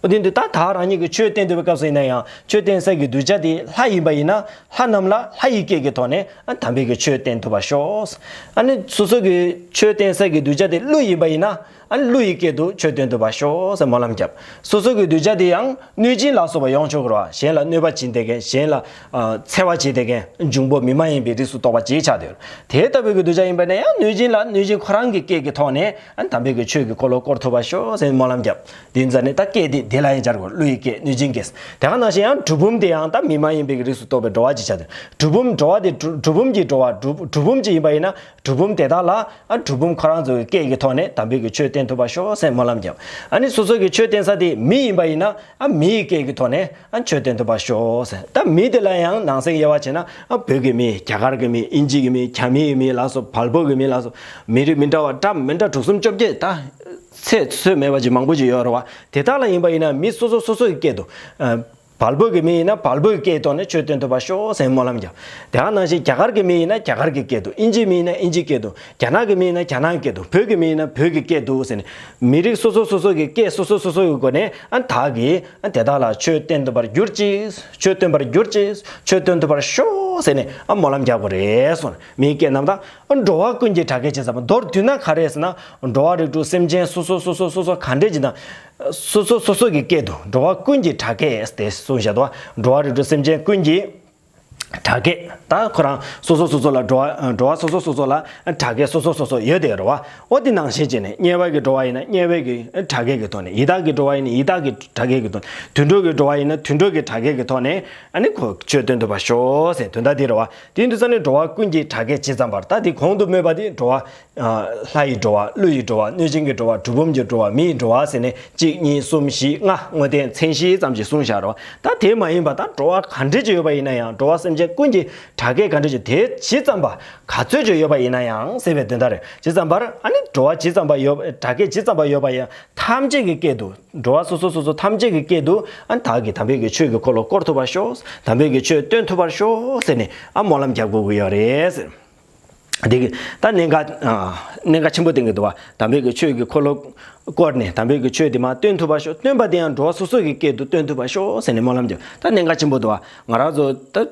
འོ་དེ་འདི་ད་ད་རང་ཉིད་ཀྱི་ཆོས་བསྟན་འདོད་པའི་སྐབས་སུ་ཡིན་ན་ཡང་ཆོས་བསྟན་ས་གི་གདུལ་བྱ་དེ་ལྷ་ཡིན་པ་ཡིན་ན་ལྷ་རྣམས་ལ་ལྷ་ཡི་སྐད་ཀྱི་ཐོག་ནས་ཨ་དམ་པའི་གི་ཆོས་བསྟན་ཐུབ་པར་ཤོག་ཨ་ནི་སོ་སོ་གི་ཆོས་བསྟན་ས་གི་གདུལ་བྱ་དེ་ཀླུ་ཡིན་པ་ཡིན་ན་ཨ་ཀླུ་ཡི་སྐད་དུ་ཆོས་བསྟན་ཐུབ་པར་ཤོག་ཟེར་སྨོན་ལམ་བརྒྱབ། སོ་སོ་གི་གདུལ་བྱ་དེ་ཡང་གནོད་སྦྱིན་ལ་སོགས་པ་ཡོང་ཆོག་གི་རེད་བ། གཞན་ལ་གནོད་པ་བྱེད་བསྡད་མཁན་གཞན་ལ་ཨ་འཚེ་བ་བྱེད་བསྡད་མཁན་འབྱུང་པོ་མི་མ་ཡིན་པའི་རིགས་སུ་གཏོགས་པ་ཅིག་ཆགས་བསྡད་ཡོད། དེ་ལྟ་བུའི་གི་གདུལ་བྱ་ཡིན་པ་ན་ཡང་གནོད་སྦྱིན་ལ་གནོད་སྦྱིན་ཁོ་རང་གི་སྐད་ཀྱི་ཐོག་ནས་ཨ་དམ་པའི་གི་ཆོས་ཀྱི་འཁོར་ལོ་བསྐོར་ཐུབ་པར་ཤོག་ཟེར་སྨོན་ལམ་བརྒྱབ། དེ་ཡིན་ཙང་ནི་ད་སྐད་དེ་དེ་ལ་ཡང་སྦྱར་དགོས། ཀླུ་ཡི་སྐད་གནོད་སྦྱིན་སྐད། དེ་ག་ནང་བཞིན་ཡང་གྲུལ་བུམ་དེ་ཡང་ད་མི་མ་ཡིན་པའི་གི་རིགས་སུ་གཏོགས་པའི་འགྲོ་བ་ཅིག་ཆགས་ཏེ་གྲུལ་བུམ་འགྲོ་བ་དེ་གྲུལ་གྲུལ་བུམ་གྱི་འགྲོ་བ་གྲུལ་གྲུལ་བུམ་ཅིག་ཡིན་པ་ཡིན་ན་གྲུལ་བུམ་དེ་དག་ལ་ཨ་གྲུལ་བུམ་ཁོ་རང་ཚོ་གི་སྐད་ཀྱི་ཐོག་ནས་དམ་པའི་གི་ཆོས་བསྟན་ཐུབ་པར་ཤོག་ཟེར་སྨོན་ལམ་བརྒྱབ། ཨ་ནི་སོ་སོ་གི་ཆོས་བསྟན་ས་དེ་མི་ཡིན་པ་ཡིན་ན་ཨ་མི་ཡི་སྐད་ཀྱི་ཐོག་ནས་ཨ་ཆོས་བསྟན་ཐུབ་པར་ཤོག་ཟེར། ད་མི་དེ་ལ་ཡང་ནང་གསེས་དབྱེ་བ་བྱས་ན་ཨ་བོད་ཀྱི་མི། རྒྱ་གར་གྱི་མི། དབྱིན་ཇི་གི་མི། རྒྱ་མི་ཡི་མི་ལ་སོགས། བལ་པོ་གི་མི་ལ་སོགས། མི་རིགས་མི་འདྲ་བ་འདྲ་མི་འདྲ་དྲུག་གསུམ་བཅོ་བརྒྱད་ད་ཚད་ཚོད་མེད་པ་ཅིག་མང་པོ་ཅིག་ཡོད་རེད་བ། དེ་དག་ལ་ཡིན་པ་ཡིན་ན་མི་སོ་སོ་སོ་སོ་ཡི་སྐད་དུ། ཨ་བལ་པོ་གི་མི་ཡིན་ན་བལ་པོ་ཡི་སྐད་ཐོག་ནས་ཆོས་བསྟན་ཐུབ་པར་ཤོག་ཟེར་སྨོན་ལམ་བརྒྱབ། དེ་ག་ནང་བཞིན་རྒྱ་གར་གྱི་མི་ཡིན་ན་རྒྱ་གར་གྱི་སྐད་དུ། དབྱིན་ཇིའི་མི་ཡིན་ན་དབྱིན་ཇིའི་སྐད་དུ། རྒྱ་ནག་གི་མི་ཡིན་ན་རྒྱ་ནག་གི་སྐད་དུ། བོད་ཀྱི་མི་ཡིན་ན་བོད་ཀྱི་སྐད་དུ་ཟེར་ནས། མི་རིགས་སོ་སོ་སོ་སོ་གི་སྐད་སོ་སོ་སོ་སོ་ཡི་སྒོ་ནས་ཨ་བདག་གིས་ཨ་དེ་དག་ལ་ཆོས་བསྟན་ཐུབ་པར་གྱུར་ཅིག་ཆོས་སྟོན་པར་གྱུར་ཅིག་ཆོས་སྟོན་ཐུབ་པར་ཤོག་ཟེར་ནས་ཨ་སྨོན་ལམ་རྒྱག་དགོས་རེད་གསུངས། མིའི་སྐད་རྣམས་དང་། འགྲོ་བ་ཀུན་གྱི་སྒྲ་སྐད་ཇི་ཙམ་པ། མདོར་བསྡུས་ན་ག་རེ་ཟེར་ན། འགྲོ་བ་རིགས་དྲུག་སེམས་ཅན་སོ་སོ་སོ་སོ་སོ་སོ་ག་འདྲས་ཅིག་དང་། སོ་སོ་སོ་སོ་གི་སྐད་དུ་འགྲོ་བ་ཀུན་གྱི་སྒྲ་སྐད་དེ་གསུངས་བཞག་འདུག་འགྲོ་བ་རིགས་དྲུག་སེམས་ཅན་ཀུན་གྱི་སྒྲ་སྐད། ད་ཁོ་རང་སོ་སོ་སོ་སོ་ལ་འགྲོ་བ་འགྲོ་བ་སོ་སོ་སོ་སོ་ལ་སྒྲ་སྐད་སོ་སོ་སོ་སོ་ཡོད་དེ་རེད་བ། འོ་དེ་ནང་བཞིན་བྱས་ནས་དམྱལ་བ་གི་འགྲོ་བ་ཡིན་ན་དམྱལ་བའི་གི་སྒྲ་སྐད་ཀྱི་ཐོག་ནས། ཡི་དྭགས་ཀྱི་འགྲོ་བ་ཡིན་ན་ཡི་དྭགས་ཀྱི་སྒྲ་སྐད་ཀྱི་ཐོག་ནས། དུད་འགྲོ་གི་འགྲོ་བ་ཡིན་ན་དུད་འགྲོ་གི་སྒྲ་སྐད་ཀྱི་ཐོག་ནས་ཨ་ནི་ཁོ་ཆོས་སྟོན་ཐུབ་པར་ཤོག་ཟེར་དོན་དག་དེ་རེད་བ། དེ་ཡིན་དུས་ཙང་ནས་འགྲོ་བ་ཀུན་གྱི་སྒྲ་སྐད་ཇི་ཙམ་པར། ད་དེ་གོང་དུ་སྨོས་པ་དེ་འགྲོ་བ། ལྷ་ཡི་འགྲོ་བ། ཀླུ་ཡི་འགྲོ་བ། གནོད་སྦྱིན་གྱི་འགྲོ་བ། གྲུལ་བུམ་གྱི་འགྲོ་བ། མི་ཡི་འགྲོ་བ་ཟེར་ནས་གཅིག་གཉིས་གསུམ་བཞི་ལྔ་དངོས་བསྟན་མཚན་གཞི་ཙམ་ཞིག་གསུངས་བཞག་རེད་བ། ད་དེ་མ་ཡིན་པ་ད་འགྲོ་བ་ག་འདྲས་ཅིག་ཡོད་པ་ཡིན་ན་ཡང་། འགྲོ་བ་སེམས་ཅན་ཀུན་གྱི་སྒྲ་སྐད་ག་འདྲས་ཅིག་དེ་ཇི་ཙམ་པ་ག་ཚོད་ཅིག་ཡོད་པ་ཡིན་ན་ཡང་ཟེར་བའི་དོན་དག་རེད། ཇི་ཙམ་པར་ཨ་ནི་འགྲོ་བ་ཇི་ཙམ་པ་ཡོད། སྒྲ་སྐད་ཇི་ཙམ་པ་ཡོད་པ་ཡང་ཐམས་ཅད་ཀྱི་སྐད་དུ། འགྲོ་བ་སོ་སོ་སོ་སོ་ཐམས་ཅད་ཀྱི་སྐད་དུ་ཨ་བདག་གིས་དམ་པའི་གི་ཆོས་ཀྱི་འཁོར་ལོ་བསྐོར་ཐུབ་པར་ཤོག་དམ་པའི་གི་ཆོས་སྟོན་ཐུབ་པར་ཤོག་ཟེར་ནས་ཨ་སྨོན་ལམ་རྒྱག་དགོས་ཀྱི་ཡོད་རེད་ཟེར། དེ་གི་ད་གནད་འགག་ཨ་གནད་འགག་ཆེན་པོ་བསྟན་གྱི་འདུག་བ། དམ་པའི་གི་ཆོས་ཀྱི་འཁོར་ལོ་བསྐོར་ནས་དམ་པའི་གི་ཆོས་དེ་མར་སྟོན་ཐུབ་པར་ཤོག་སྟོན་པ་དེ་ཡང་འགྲོ་བ་སོ་སོ་གི་སྐད་དུ་སྟོན་ཐུབ་པར་ཤོག་ཟེར་ནས་སྨོན་ལམ་རྒྱབ། ད་གནད་འགག་ཆེན་པོ་འདུག་བ། ང་རང་ཚོ་ད་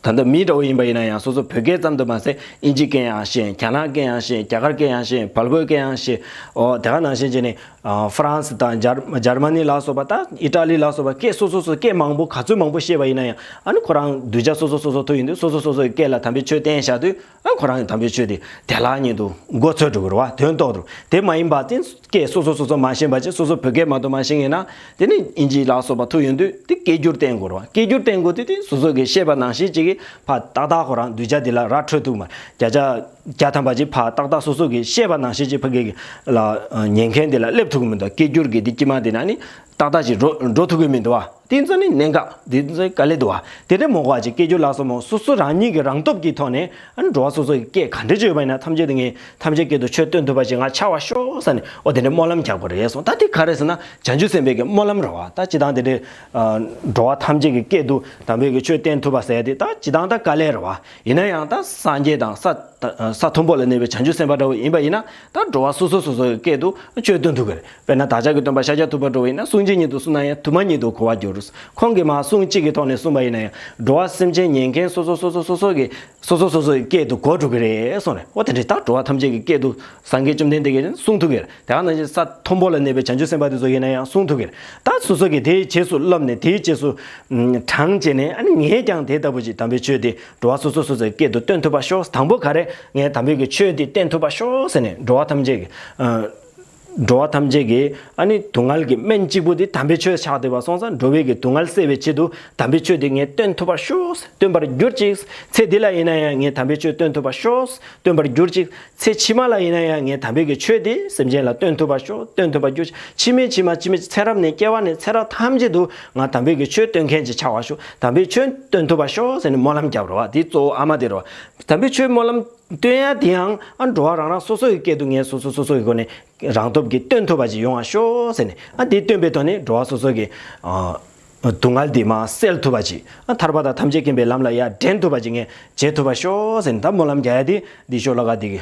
ད་ལྟ་མི་འདྲ་བོ་ཡིན་པ་ཡིན་ན་ཡང་སོ་སོ་བོད་སྐད་ཙམ་དུ་མ་ཟད་དབྱིན་ཇིའི་སྐད་ཡང་ཤེས། རྒྱ་ནག་སྐད་ཡང་ཤེས། རྒྱ་གར་སྐད་ཡང་ཤེས། བལ་པོའི་སྐད་ཡང་ཤེས། འོ་དེ་ག་ནང་བཞིན་བྱས་ནས་ཨ་ཧྥ་རན་སི་དང་འཇར་འཇར་མ་ནི་ལ་སོགས་པ། ད་ཨི་ཊ་ལི་ལ་སོགས་པ་སྐད་སོ་སོ་སོ་སྐད་མང་པོ་ག་ཚོད་མང་པོ་ཤེས་པ་ཡིན་ན་ཡང་། ཨ་ནི་ཁོ་རང་གདུལ་བྱ་སོ་སོ་སོ་སོ་ཐུག་ཡོང་དུས་སོ་སོ་སོ་སོའི་སྐད་ལ་དམ་པའི་ཆོས་བསྟན་བཞག་དུས། ཨ་ཁོ་རང་གི་དམ་པའི་ཆོས་དེ་བདེ་བླག་ཉིད་དུ་མགོ་ཚོས་འགྲོ་གི་རེད་བ། དོན་རྟོགས་འགྲོ། དེ་མ་ཡིན་པ་དེ་སྐད་སོ་སོ་སོ་སོ་མ་ཤེས་པ་བྱས། སོ་སོ་བོད་སྐད་མ་གཏོགས་མ་ཤེས་ཡིན་ན། དེ་ནི་དབྱིན་ཇི་ལ་སོགས་པ་ཐུག་ཡོང་དུས་དེ་སྐད་སྒྱུར་བསྟན་དགོས་རེད་བ། སྐད་སྒྱུར་བསྟན་དགོས་དུས་དེ་སོ་སོ་གི་ཤེས་པ་ནང་བཞིན་ཅིག་གིས་ཕར་ཏག་ཏག་ཁོ་རང་གདུལ་བྱ་དེ་ལ་ར་འཕྲོད་ཐུབ་མ། བརྒྱ་ཆ་བརྒྱ་ཐམ་པ་ཅིག་ཕར་ཏག་ཏག་སོ་སོ་གི་ཤེས་པ་ནང་བཞིན་ཅིག་ཕ་གི་ལ་ཉན་མཁན་དེ་ལ་སླེབས་ཐུབ་ཀྱི་མི་འདུག་སྐད་སྒྱུར་གྱི་དེ་དཀྱིལ་མ་དེ་ན་ནི་ཏག་ཏག་ཅིག་འགྲོ་འགྲོ་ཐུབ་ཀྱི་མི་འདུག་བ། དེ་ཚོ་ནི་གནད་འགག་དེ་ཚོ་དཀའ་ལས་འདུག་བ། དེ་འདྲ་མོ་ག་ཅིག་སྐད་སྒྱུར་ལ་སོགས་མོ་སོ་སོ་རང་ཉིད་ཀྱི་རང་སྟོབས་ཀྱི་ཐོག་ནས་ཨ་ནི་འགྲོ་བ་སོ་སོ་གི་སྐད་ག་འདྲ་ཅིག་ཡོད་པ་ཡིན་ན་ཐམས་ཅད་དེ་ངས་ཐམས་ཅད་སྐད་དུ་ཆོས་སྟོན་ཐུབ་པ་ཞིག་ང་ཆགས་པར་ཤོག་ཟེར་ནས། འོ་དེ་འདྲ་སྨོན་ལམ་རྒྱག་དགོས་རེད་གསུངས། ད་དེ་ག་རེ་ཟེར་ན་བྱང་ཆུབ་སེམས་དཔའི་གི་སྨོན་ལམ་རེད་བ། ད་སྤྱིར་བཏང་དེ་འདྲའི་ཨ་འགྲོ་བ་ཐམས་ཅད་ཀྱི་སྐད་དུ་དམ་པའི་གི་ཆོས་བསྟན་ཐུབ་པ་ཟེར་ཡ་དེ་ད་སྤྱིར་བཏང་ད་དཀའ་ལས་རེད་བ། ཡིན་ན་ཡང་ད་སངས་རྒྱས་དང་ས་ས་མཐོན་པོ་ལ་གནས་པའི་བྱང་ཆུབ་སེམས་དཔའ་འདྲ་བོ་ཡིན་པ་ཡིན་ན། ད་འགྲོ་བ་སོ་སོ་སོ་སོ་གི་སྐད་དུ་ཆོས་སྟོན་ཐུབ་ཀྱི་རེད། དཔེར་ན་བདག་ཅག་གི་སྟོན་པ་ཤཱཀྱ་ཐུབ་པ་འདྲ་བོ་ཡིན་ན། གསུང་གཅིག་ཉིད་དུ་གསུངས་ན་ཡང་དུ་མ་ཉིད་དུ་གོ་བར་འགྱུར། ཁོང་གིས་མ་གསུང་གཅིག་གི་ཐོག་ནས་གསུངས་པ་ཡིན་ན་ཡང་འགྲོ་བ་སེམས་ཅན་ཉན་མཁན་སོ་སོ་སོ་སོ་སོ་སོ་གི་སོ་སོ་སོ་སོའི་སྐད་དུ་གོ་འགྲོ་གི་རེད་གསུངས་རེད། འོ་དེ་འདྲའི་ད་འགྲོ་བ་ཐམས་ཅད་ཀྱི་སྐད་དུ་སངས་རྒྱས་བཅོམ་ལྡན་འདས་ཀྱིས་གསུང་ཐུབ་ཀྱི་རེད། དེ་ག་ནང་བཞིན་ས་མཐོན་པོ་ལ་གནས་པའི་བྱང་ཆུབ་སེམས་དཔའ་དེ་ཚོ་ཡིན་ན་ཡང་གསུང་ཐུབ་ཀྱི་རེད། ད་སོ་སོ་གིས་དེའི་རྗེས་སུ་བསླབས་ནས་དེའི་རྗེས་སུ་དྲངས་བྱས་ནས་ཨ་ནི་ངས་ཀྱང་དེ་ལྟ་བུ་ཅིག་དམ་པའི་ཆོས་དེ་འགྲོ་བ་སོ་སོ་སོ་སོའི་སྐད་དུ་སྟོན་ཐུབ་པ་ཤོག་དང་པོ་ག་རེ་ངས་དམ་པའི་གི་ཆོས་དེ་སྟོན་ཐུབ་པ་ཤོག་ཟེར་ནས་འགྲོ་བ་ཐམས་ཅད་ཀྱི་ཨ། འགྲོ་བ་ཐམས་ཅད་ཀྱི་ཨ་ནི་སྡུག་བསྔལ་གྱི་སྨན་གཅིག་པུ་དེ་དམ་པའི་ཆོས་ཆགས་བསྡད་པ་སོང་ཙང་འགྲོ་བའི་གི་སྡུག་བསྔལ་སེལ་བའི་ཆེད་དུ་དམ་པའི་ཆོས་དེ་ངས་སྟོན་ཐུབ་པར་ཤོག་སྟོན་པར་གྱུར་ཅིག་ཚེ་འདི་ལ་ཡིན་ན་ཡང་ངས་དམ་པའི་ཆོས་སྟོན་ཐུབ་པར་ཤོག་སྟོན་པར་གྱུར་ཅིག་ཚེ་ཕྱི་མ་ལ་ཡིན་ན་ཡང་ངས་དམ་པའི་གི་ཆོས་དེ་སེམས་ཅན་ལ་སྟོན་ཐུབ་པར་ཤོག་སྟོན་ཐུབ་པར་གྱུར་ཅིག་ཕྱི་མའི་ཕྱི་མ་ཕྱི་མའི་ཚེ་རབས་ནས་སྐྱེ་བ་ནས་ཚེ་རབས་ཐམས་ཅད་དུ་ང་དམ་པའི་གི་ཆོས་སྟོན་མཁན་ཅིག་ཆགས་པར་ཤོག་དམ་པའི་ཆོས་སྟོན་ཐུབ་པར་ཤོག་ཟེར་ནས་སྨོན་ལམ་བརྒྱབ་རོགས། དེ་གཙོ་བོ་ཨ་མ་དེ་རོ། དམ་པའི་ཆོས་སྨོན་ལམ་སྟོན་ཡ་དེ་ཡང་ཨ་འགྲོ་བ་རང་རང་སོ་སོ་ཡི་སྐད་དུ་ངས་སོ་སོ་སོ་སོ་ཡི་སྒོ་ནས་རང་སྟོབས་ཀྱིས་སྟོན་ཐུབ་པ་ཅིག་ཡོང་བ་ཤོག་ཟེར་ནས་ཨ་དེ་སྟོན་པའི་ཐོག་ནས་འགྲོ་བ་སོ་སོ་གི་ཨ་སྡུག་བསྔལ་དེ་མར་སེལ་ཐུབ་པ་ཅིག་ཨ་ཐར་པ་དང་ཐམས་ཅད་མཁྱེན་པའི་ལམ་ལ་ཡར་འདྲེན་ཐུབ་པ་ཅིག་ངས་བྱེད་ཐུབ་པ་ཤོག་ཟེར་ནས་ད་སྨོན་ལམ་རྒྱག་ཡ་དེ་འདི་ཤོ་ལོ་ཀ་འདི་གི་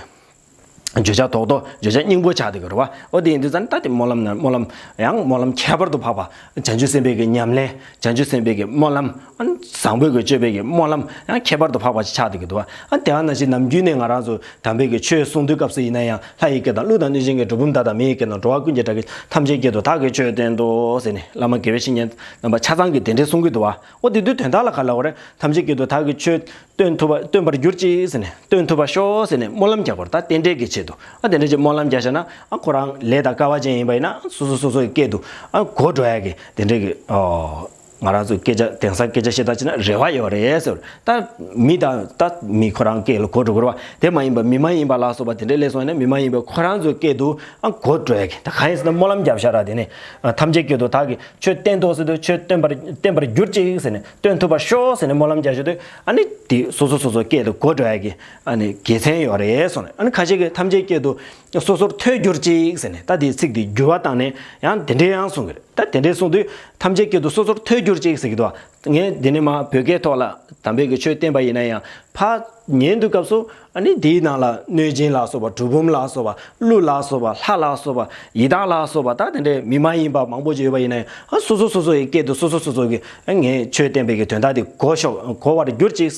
བརྗོད་བྱ་རྡོག་རྡོག་བརྗོད་བྱ་སྙིང་པོ་ཆགས་བསྡད་ཀྱི་རེད་བ། འོ་དེ་ཡིན་དུས་ཙང་ད་དེ་སྨོན་ལམ་ན་སྨོན་ལམ་ཡང་སྨོན་ལམ་ཁྱད་པར་དུ་འཕགས་པ་བྱང་ཆུབ་སེམས་དཔའི་གི་ཉམས་ལེན། བྱང་ཆུབ་སེམས་དཔའི་གི་སྨོན་ལམ། ཨ་ནི་བཟང་པོའི་གི་སྤྱོད་པའི་གི་སྨོན་ལམ་ཡང་ཁྱད་པར་དུ་འཕགས་པ་ཞིག་ཆགས་བསྡད་ཀྱི་འདུག་བ། ཨ་དེ་ཡང་ནང་བཞིན་ནམ་རྒྱུན་ནས་ང་རང་ཚོ་དམ་པའི་གི་ཆོས་གསུང་དུས་སྐབས་སུ་ཡིན་ན་ཡང་ལྷ་ཡི་སྐད་དང་ཀླུ་དང་གནོད་སྦྱིན་གྱི་སྒྲུབ་ཕུང་བདག་དང་མི་ཡི་སྐད་དང་འགྲོ་བ་ཀུན་གྱི་སྒྲ་སྐད་ཐམས་ཅད་སྐད་དུ་བདག་གིས་ཆོས་བསྟན་ཏོ་ཟེར་ནས་བླ་མ་དགེ་བའི་བཤེས་གཉེན་རྣམ་པ་ཆ་ཚང་གིས་དེ་འདྲས་གསུང་གི་འདུག་བ། འོ་དེ་དུས་དོན་དག་ལ་ག་ལ་འོ་རེད། ཐམས་ཅད་སྐད་དུ་བདག་གིས་ཆོས་སྟོན་ཐུབ་པ་སྟོན་པར་གྱུར་ཅིག་ཟེར་ནས་སྟོན་ཐུབ་པར་ཤོག་ཟེར་ནས་སྨོན་ལམ་རྒྱག་པར་ད་རྟེན་འབྲེལ་གྱི་ཆེད་དུ་ཨ་དེ་འདྲ་ཅིག་སྨོན་ལམ་རྒྱག་བྱས་ན་ཨ་ཁོ་རང་ལས་དང་སྐལ་བ་ཅན་ཡིན་པ་ཡིན་ན་སོ་སོ་སོ་སོའི་སྐད་དུ་ཨ་གོ་འགྲོ་ཡ་གི་དེ་འདྲ་གི་ཨོ་ང་རང་ཚོའི་སྐད་ཆ་དེང་སང་སྐད་ཆ་བཤད་སྟངས་བྱས་ན་རེ་བ་ཡོད་རེད་ཟེར། ད་མི་དང་ད་མི་ཁོ་རང་སྐད་ལ་གོ་འགྲོ་དགོས་རེད་བ། དེ་མ་ཡིན་པ་མི་མ་ཡིན་པ་ལ་སོགས་པ་དེ་འདྲ་སླེབས་སོང་ཡིན་ན་མི་མ་ཡིན་པ་ཁོ་རང་ཚོའི་སྐད་དུ་ཨ་གོ་འགྲོ་ཡ་གི་ད་གང་ཡིན་ཟེར་ན་སྨོན་ལམ་རྒྱབ་ཤག་ར། དེ་ནས་ཨ་ཐམས་ཅད་སྐད་དུ་བདག་གིས་ཆོས་བསྟན་ཏོ་ཟེར་དུས་ཆོས་བསྟན་པར་བསྟན་པར་གྱུར་ཅིག་ཟེར་ནས་སྟོན་ཐུབ་པར་ཤོག་ཟེར་ནས་སྨོན་ལམ་རྒྱག་ཤོག་དུས་ཨ་ནི་དེ་སོ་སོ་སོ་སོ་སྐད་དུ་གོ་འགྲོ་ཡ་གི་ཨ་ནི་དགེ་མཚན་ཡོད་རེད་གསུངས་ནས། ཨ་ནི་ཁ་ཤས་ཀྱིས་ཐམས་ཅད་སྐད་དུ་སོ་སོར་ཐོས་གྱུར་ཅིག་ཟེར་ནས་ད་དེའི་ཚིག་དེ་འགྱུར་བ་བཏང་ནས་ཡང་དེ་འདྲའི་ཡང་གསུང་གི་རེད། ད་དེ་འདྲའི་གསུང་དུས་ཐམས་ཅད་སྐད་དུ་སོ་སོར་ཐོས་གྱུར་ཅིག་ཟེར་གྱི་འདུག་བ། ངས་འདི་ནས་མ་བོད་སྐད་ཐོག་ལ་དམ་པའི་གི་ཆོས་བསྟན་པ་ཡིན་ན་ཡང་ཕར་ཉན་དུས་སྐབས་སུ་ཨ་ནི་དེའི་ནང་ལ་གནོད་སྦྱིན་ལ་སོགས་པ་གྲུལ་བུམ་ལ་སོགས་པ་ཀླུ་ལ་སོགས་པ་ལྷ་ལ་སོགས་པ་ཡི་དྭགས་ལ་སོགས་པ་ད་དེ་འདྲའི་མི་མ་ཡིན་པ་མང་པོ་ཅིག་ཡོད་པ་ཡིན་ན་ཡང་ཨ་སོ་སོ་སོ་སོ་ཡི་སྐད་དུ་སོ་སོ་སོ་སོ་གི་ཨ་ངས་ཆོས་བསྟན་པའི་གི་དོན་དག་དེ་གོ་ཤོག་གོ་བར་གྱུར་ཅིག་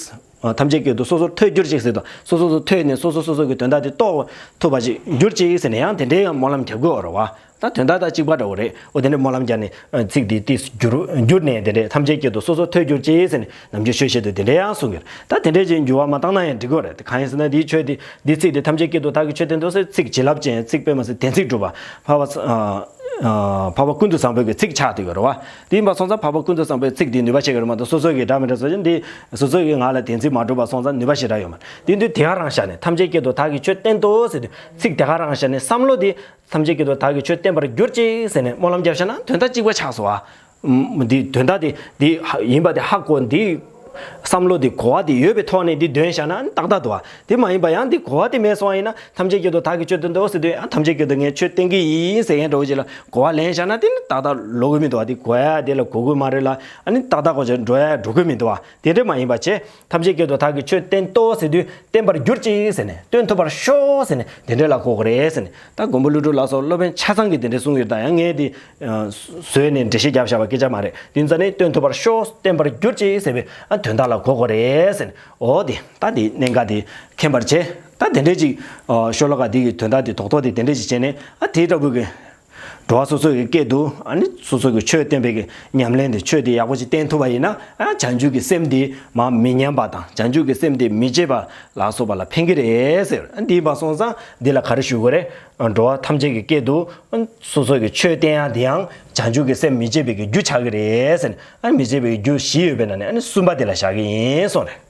ཐམས་ཅད་སྐད་དུ་སོ་སོར་ཐོས་གྱུར་ཅིག་ཟེར་དང་སོ་སོ་སོ་ཐོས་ནས་སོ་སོ་སོ་སོ་གི་དོན་དག་དེ་རྟོགས་ཐུབ་པ་ཅིག་གྱུར་ཅིག་ཟེར་ནས་ཡང་དེ་འདྲའི་ཡང་སྨོན་ལམ་རྒྱག་དགོས་པ་རེད་བ། ད་དོན་དག་དང་གཅིག་པ་འདྲ་བོ་རེད། འོ་དེ་འདྲའི་སྨོན་ལམ་རྒྱག་ནས་ཚིག་འདི་ཏིས་བསྒྱུར་བསྒྱུར་ནས་དེ་འདྲའི་ཐམས་ཅད་སྐད་དུ་སོ་སོར་ཐོས་གྱུར་ཅིག་ཟེར་ནས་ནམ་རྒྱུན་ཆོས་བཤད་དུས་དེ་འདྲའི་ཡང་གསུང་གི་རེད། ད་དེ་འདྲའི་ཅིག་འགྱུར་བ་མ་བཏང་ན་ཡང་འགྲིག་གི་རེད། དེ་གང་ཡིན་ཟེར་ན་འདིའི་ཆོས་འདི་འདིའི་ཚིག་འདི་ཐམས་ཅད་སྐད་དུ་བདག་གིས་ཆོས་བསྟན་ཏོ་ཟེར་ཚིག་བྱིན་རླབས་ཅན་ཚིག་དཔེ་མ་ཟེར་བདེན་ཚིག་གྲུབ་པ་འཕགས་པ་འཕགས་པ་ཀུན་ཏུ་བཟང་པོའི་གི་ཚིག་ཆགས་བསྡད་ཡོད་རེད་བ། དེ་ཡིན་པ་སོང་ཙང་འཕགས་པ་ཀུན་ཏུ་བཟང་པོའི་ཚིག་འདི་ནུས་པ་ཆེ་གི་རེད་མ་གཏོགས་སོ་སོའི་གི་འདྲ་མི་འདྲ་བཟོ་ཅན་འདི་སོ་སོའི་གི་ངག་ལ་བདེན་ཚིག་མ་གྲུབ་པ་སོང་ཙང་ནུས་པ་ཞེ་དྲག་ཡོད་མ་རེད། དེ་དུས་དེ་ག་རང་བཞག་ནས་ཐམས་ཅད་སྐད་དུ་བདག་གིས་ཆོས་བསྟན་ཏོ་ཟེར་དུས་ཚིག་དེ་ག་རང་བཞག་ནས་བསམ་བློ་དེ་ཐམས་ཅད་སྐད་དུ་བདག་གིས་ཆོས་བསྟན་པར་གྱུར་ཅིག་ཟེར་ནས་སྨོན་ལམ་རྒྱབ་བཞག་ན་དོན་དག་གཅིག་པ་ཆགས་སོང་བ། འདི་དོན་དག་དེ་འདི་ཡིན་པ་དེ་ཧ་གོ་འདི་བསམ་བློ་དེ་གོ་བ་དེ་ཡོད་པའི་ཐོག་ནས་འདི་འདོན་བཞག་ན་ཏག་ཏག་འདུག་བ། དེ་མ་ཡིན་པ་ཡང་འདི་གོ་བ་དེ་མེད་སོང་བ་ཡིན་ན་ཐམས་ཅད་སྐད་དུ་བདག་གིས་ཆོས་བསྟན་ཏོ་ཟེར་དུས་ཡང་ཐམས་ཅད་སྐད་དུ་ངས་ཆོས་བསྟན་གྱི་ཡིན་ཟེར་མཁན་འདྲ་བོ་ཅིག་ལ་གོ་བ་ལེན་བཞག་ན་དེ་ནི་ཏག་ཏག་ལོག་གི་མི་འདུག་བ། དེ་གོ་ཡ་དེ་ལ་གོ་དགོས་མ་རེད་ལ་ཨ་ནི་ཏག་ཏག་གོ་ཆ་འགྲོ་ཡ་འགྲོ་གི་མི་འདུག་བ། དེ་འདྲ་མ་ཡིན་པ་བྱས། ཐམས་ཅད་སྐད་དུ་བདག་གིས་ཆོས་བསྟན་ཏོ་ཟེར་དུས་བསྟན་པར་གྱུར་ཅིག་ཟེར་ནས་སྟོན་ཐུབ་པར་ཤོག་ཟེར་ནས་དེ་འདྲ་ལ་གོ་དགོས་རེད་ཟེར་ནས། ད་མགོན་པོ་ཀླུ་སྒྲུབ་ལ་སོགས་སློབ་དཔོན་ཆ་ཚང་གིས་དེ་འདྲ་གསུངས་ཡོད། ད་ཡང་ངས་དེ་བཟོས་ནས་འགྲེལ་བཤད་བརྒྱབ་བཞག་པ་སྐད་ཆ་མ་རེད། དེ་ཙང་ནས་སྟོན་ཐུབ་པར་ཤོག་བསྟན་པར་གྱུར་ཅིག་ཟེར་བའི་ཨ་དོན་དག་ལ་གོ་དགོས་རེད་ཟེར་ནས། འོ་དེ་ད་དེ་གནད་འགག་དེ་མཁྱེན་པར་བྱས། ད་དེ་འདྲས་ཅིག་ཤོ་ལོ་ཀ་དེ་གི་དོན་དག་དེ་རྡོག་རྡོག་དེ་དེ་འདྲས་ཅིག་བྱས་ནས་ཨ་དེ་འདྲ་བོ་གི་འགྲོ་བ་སོ་སོ་ཡི་སྐད་དུ་ཨ་ནི་སོ་སོ་གི་ཆོས་བསྟན་པའི་གི་ཉམས་ལེན་དེ་ཆོས་དེ་ཡག་པོ་ཞིག་བསྟན་ཐུབ་པ་ཡིན་ན་ཨ་བྱང་ཆུབ་ཀྱི་སེམས་དེ་མར་མི་ཉམས་པ་དང་བྱང་ཆུབ་ཀྱི་སེམས་དེ་མི་བརྗེད་པ་ལ་སོགས་པ་ལ་ཕན་གྱི་རེད་ཟེར། ཨ་འདི་ཡིན་པ་སོང་ཙང་འདི་ལ་ག་རེ་ཞུ་དགོས་རེད། འགྲོ་བ་ཐམས་ཅད་ཀྱི་སྐད་དུ་སོ་སོ་གི་ཆོས་བསྟན་ཡག་དེ་ཡང་བྱང་ཆུབ་ཀྱི་སེམས་མི་བརྗེད་པའི་གི་རྒྱུ་ཆགས་ཀྱི་རེད་ཟེར། ཨ་མི་བརྗེད་པའི་གི་རྒྱུ་བཞི་ཡོད་པའི་ནང་ནས་ཨ་ནི་གསུམ་པ་དེ་ལ་བཞག་གི་ཡིན་གསུངས་རེད།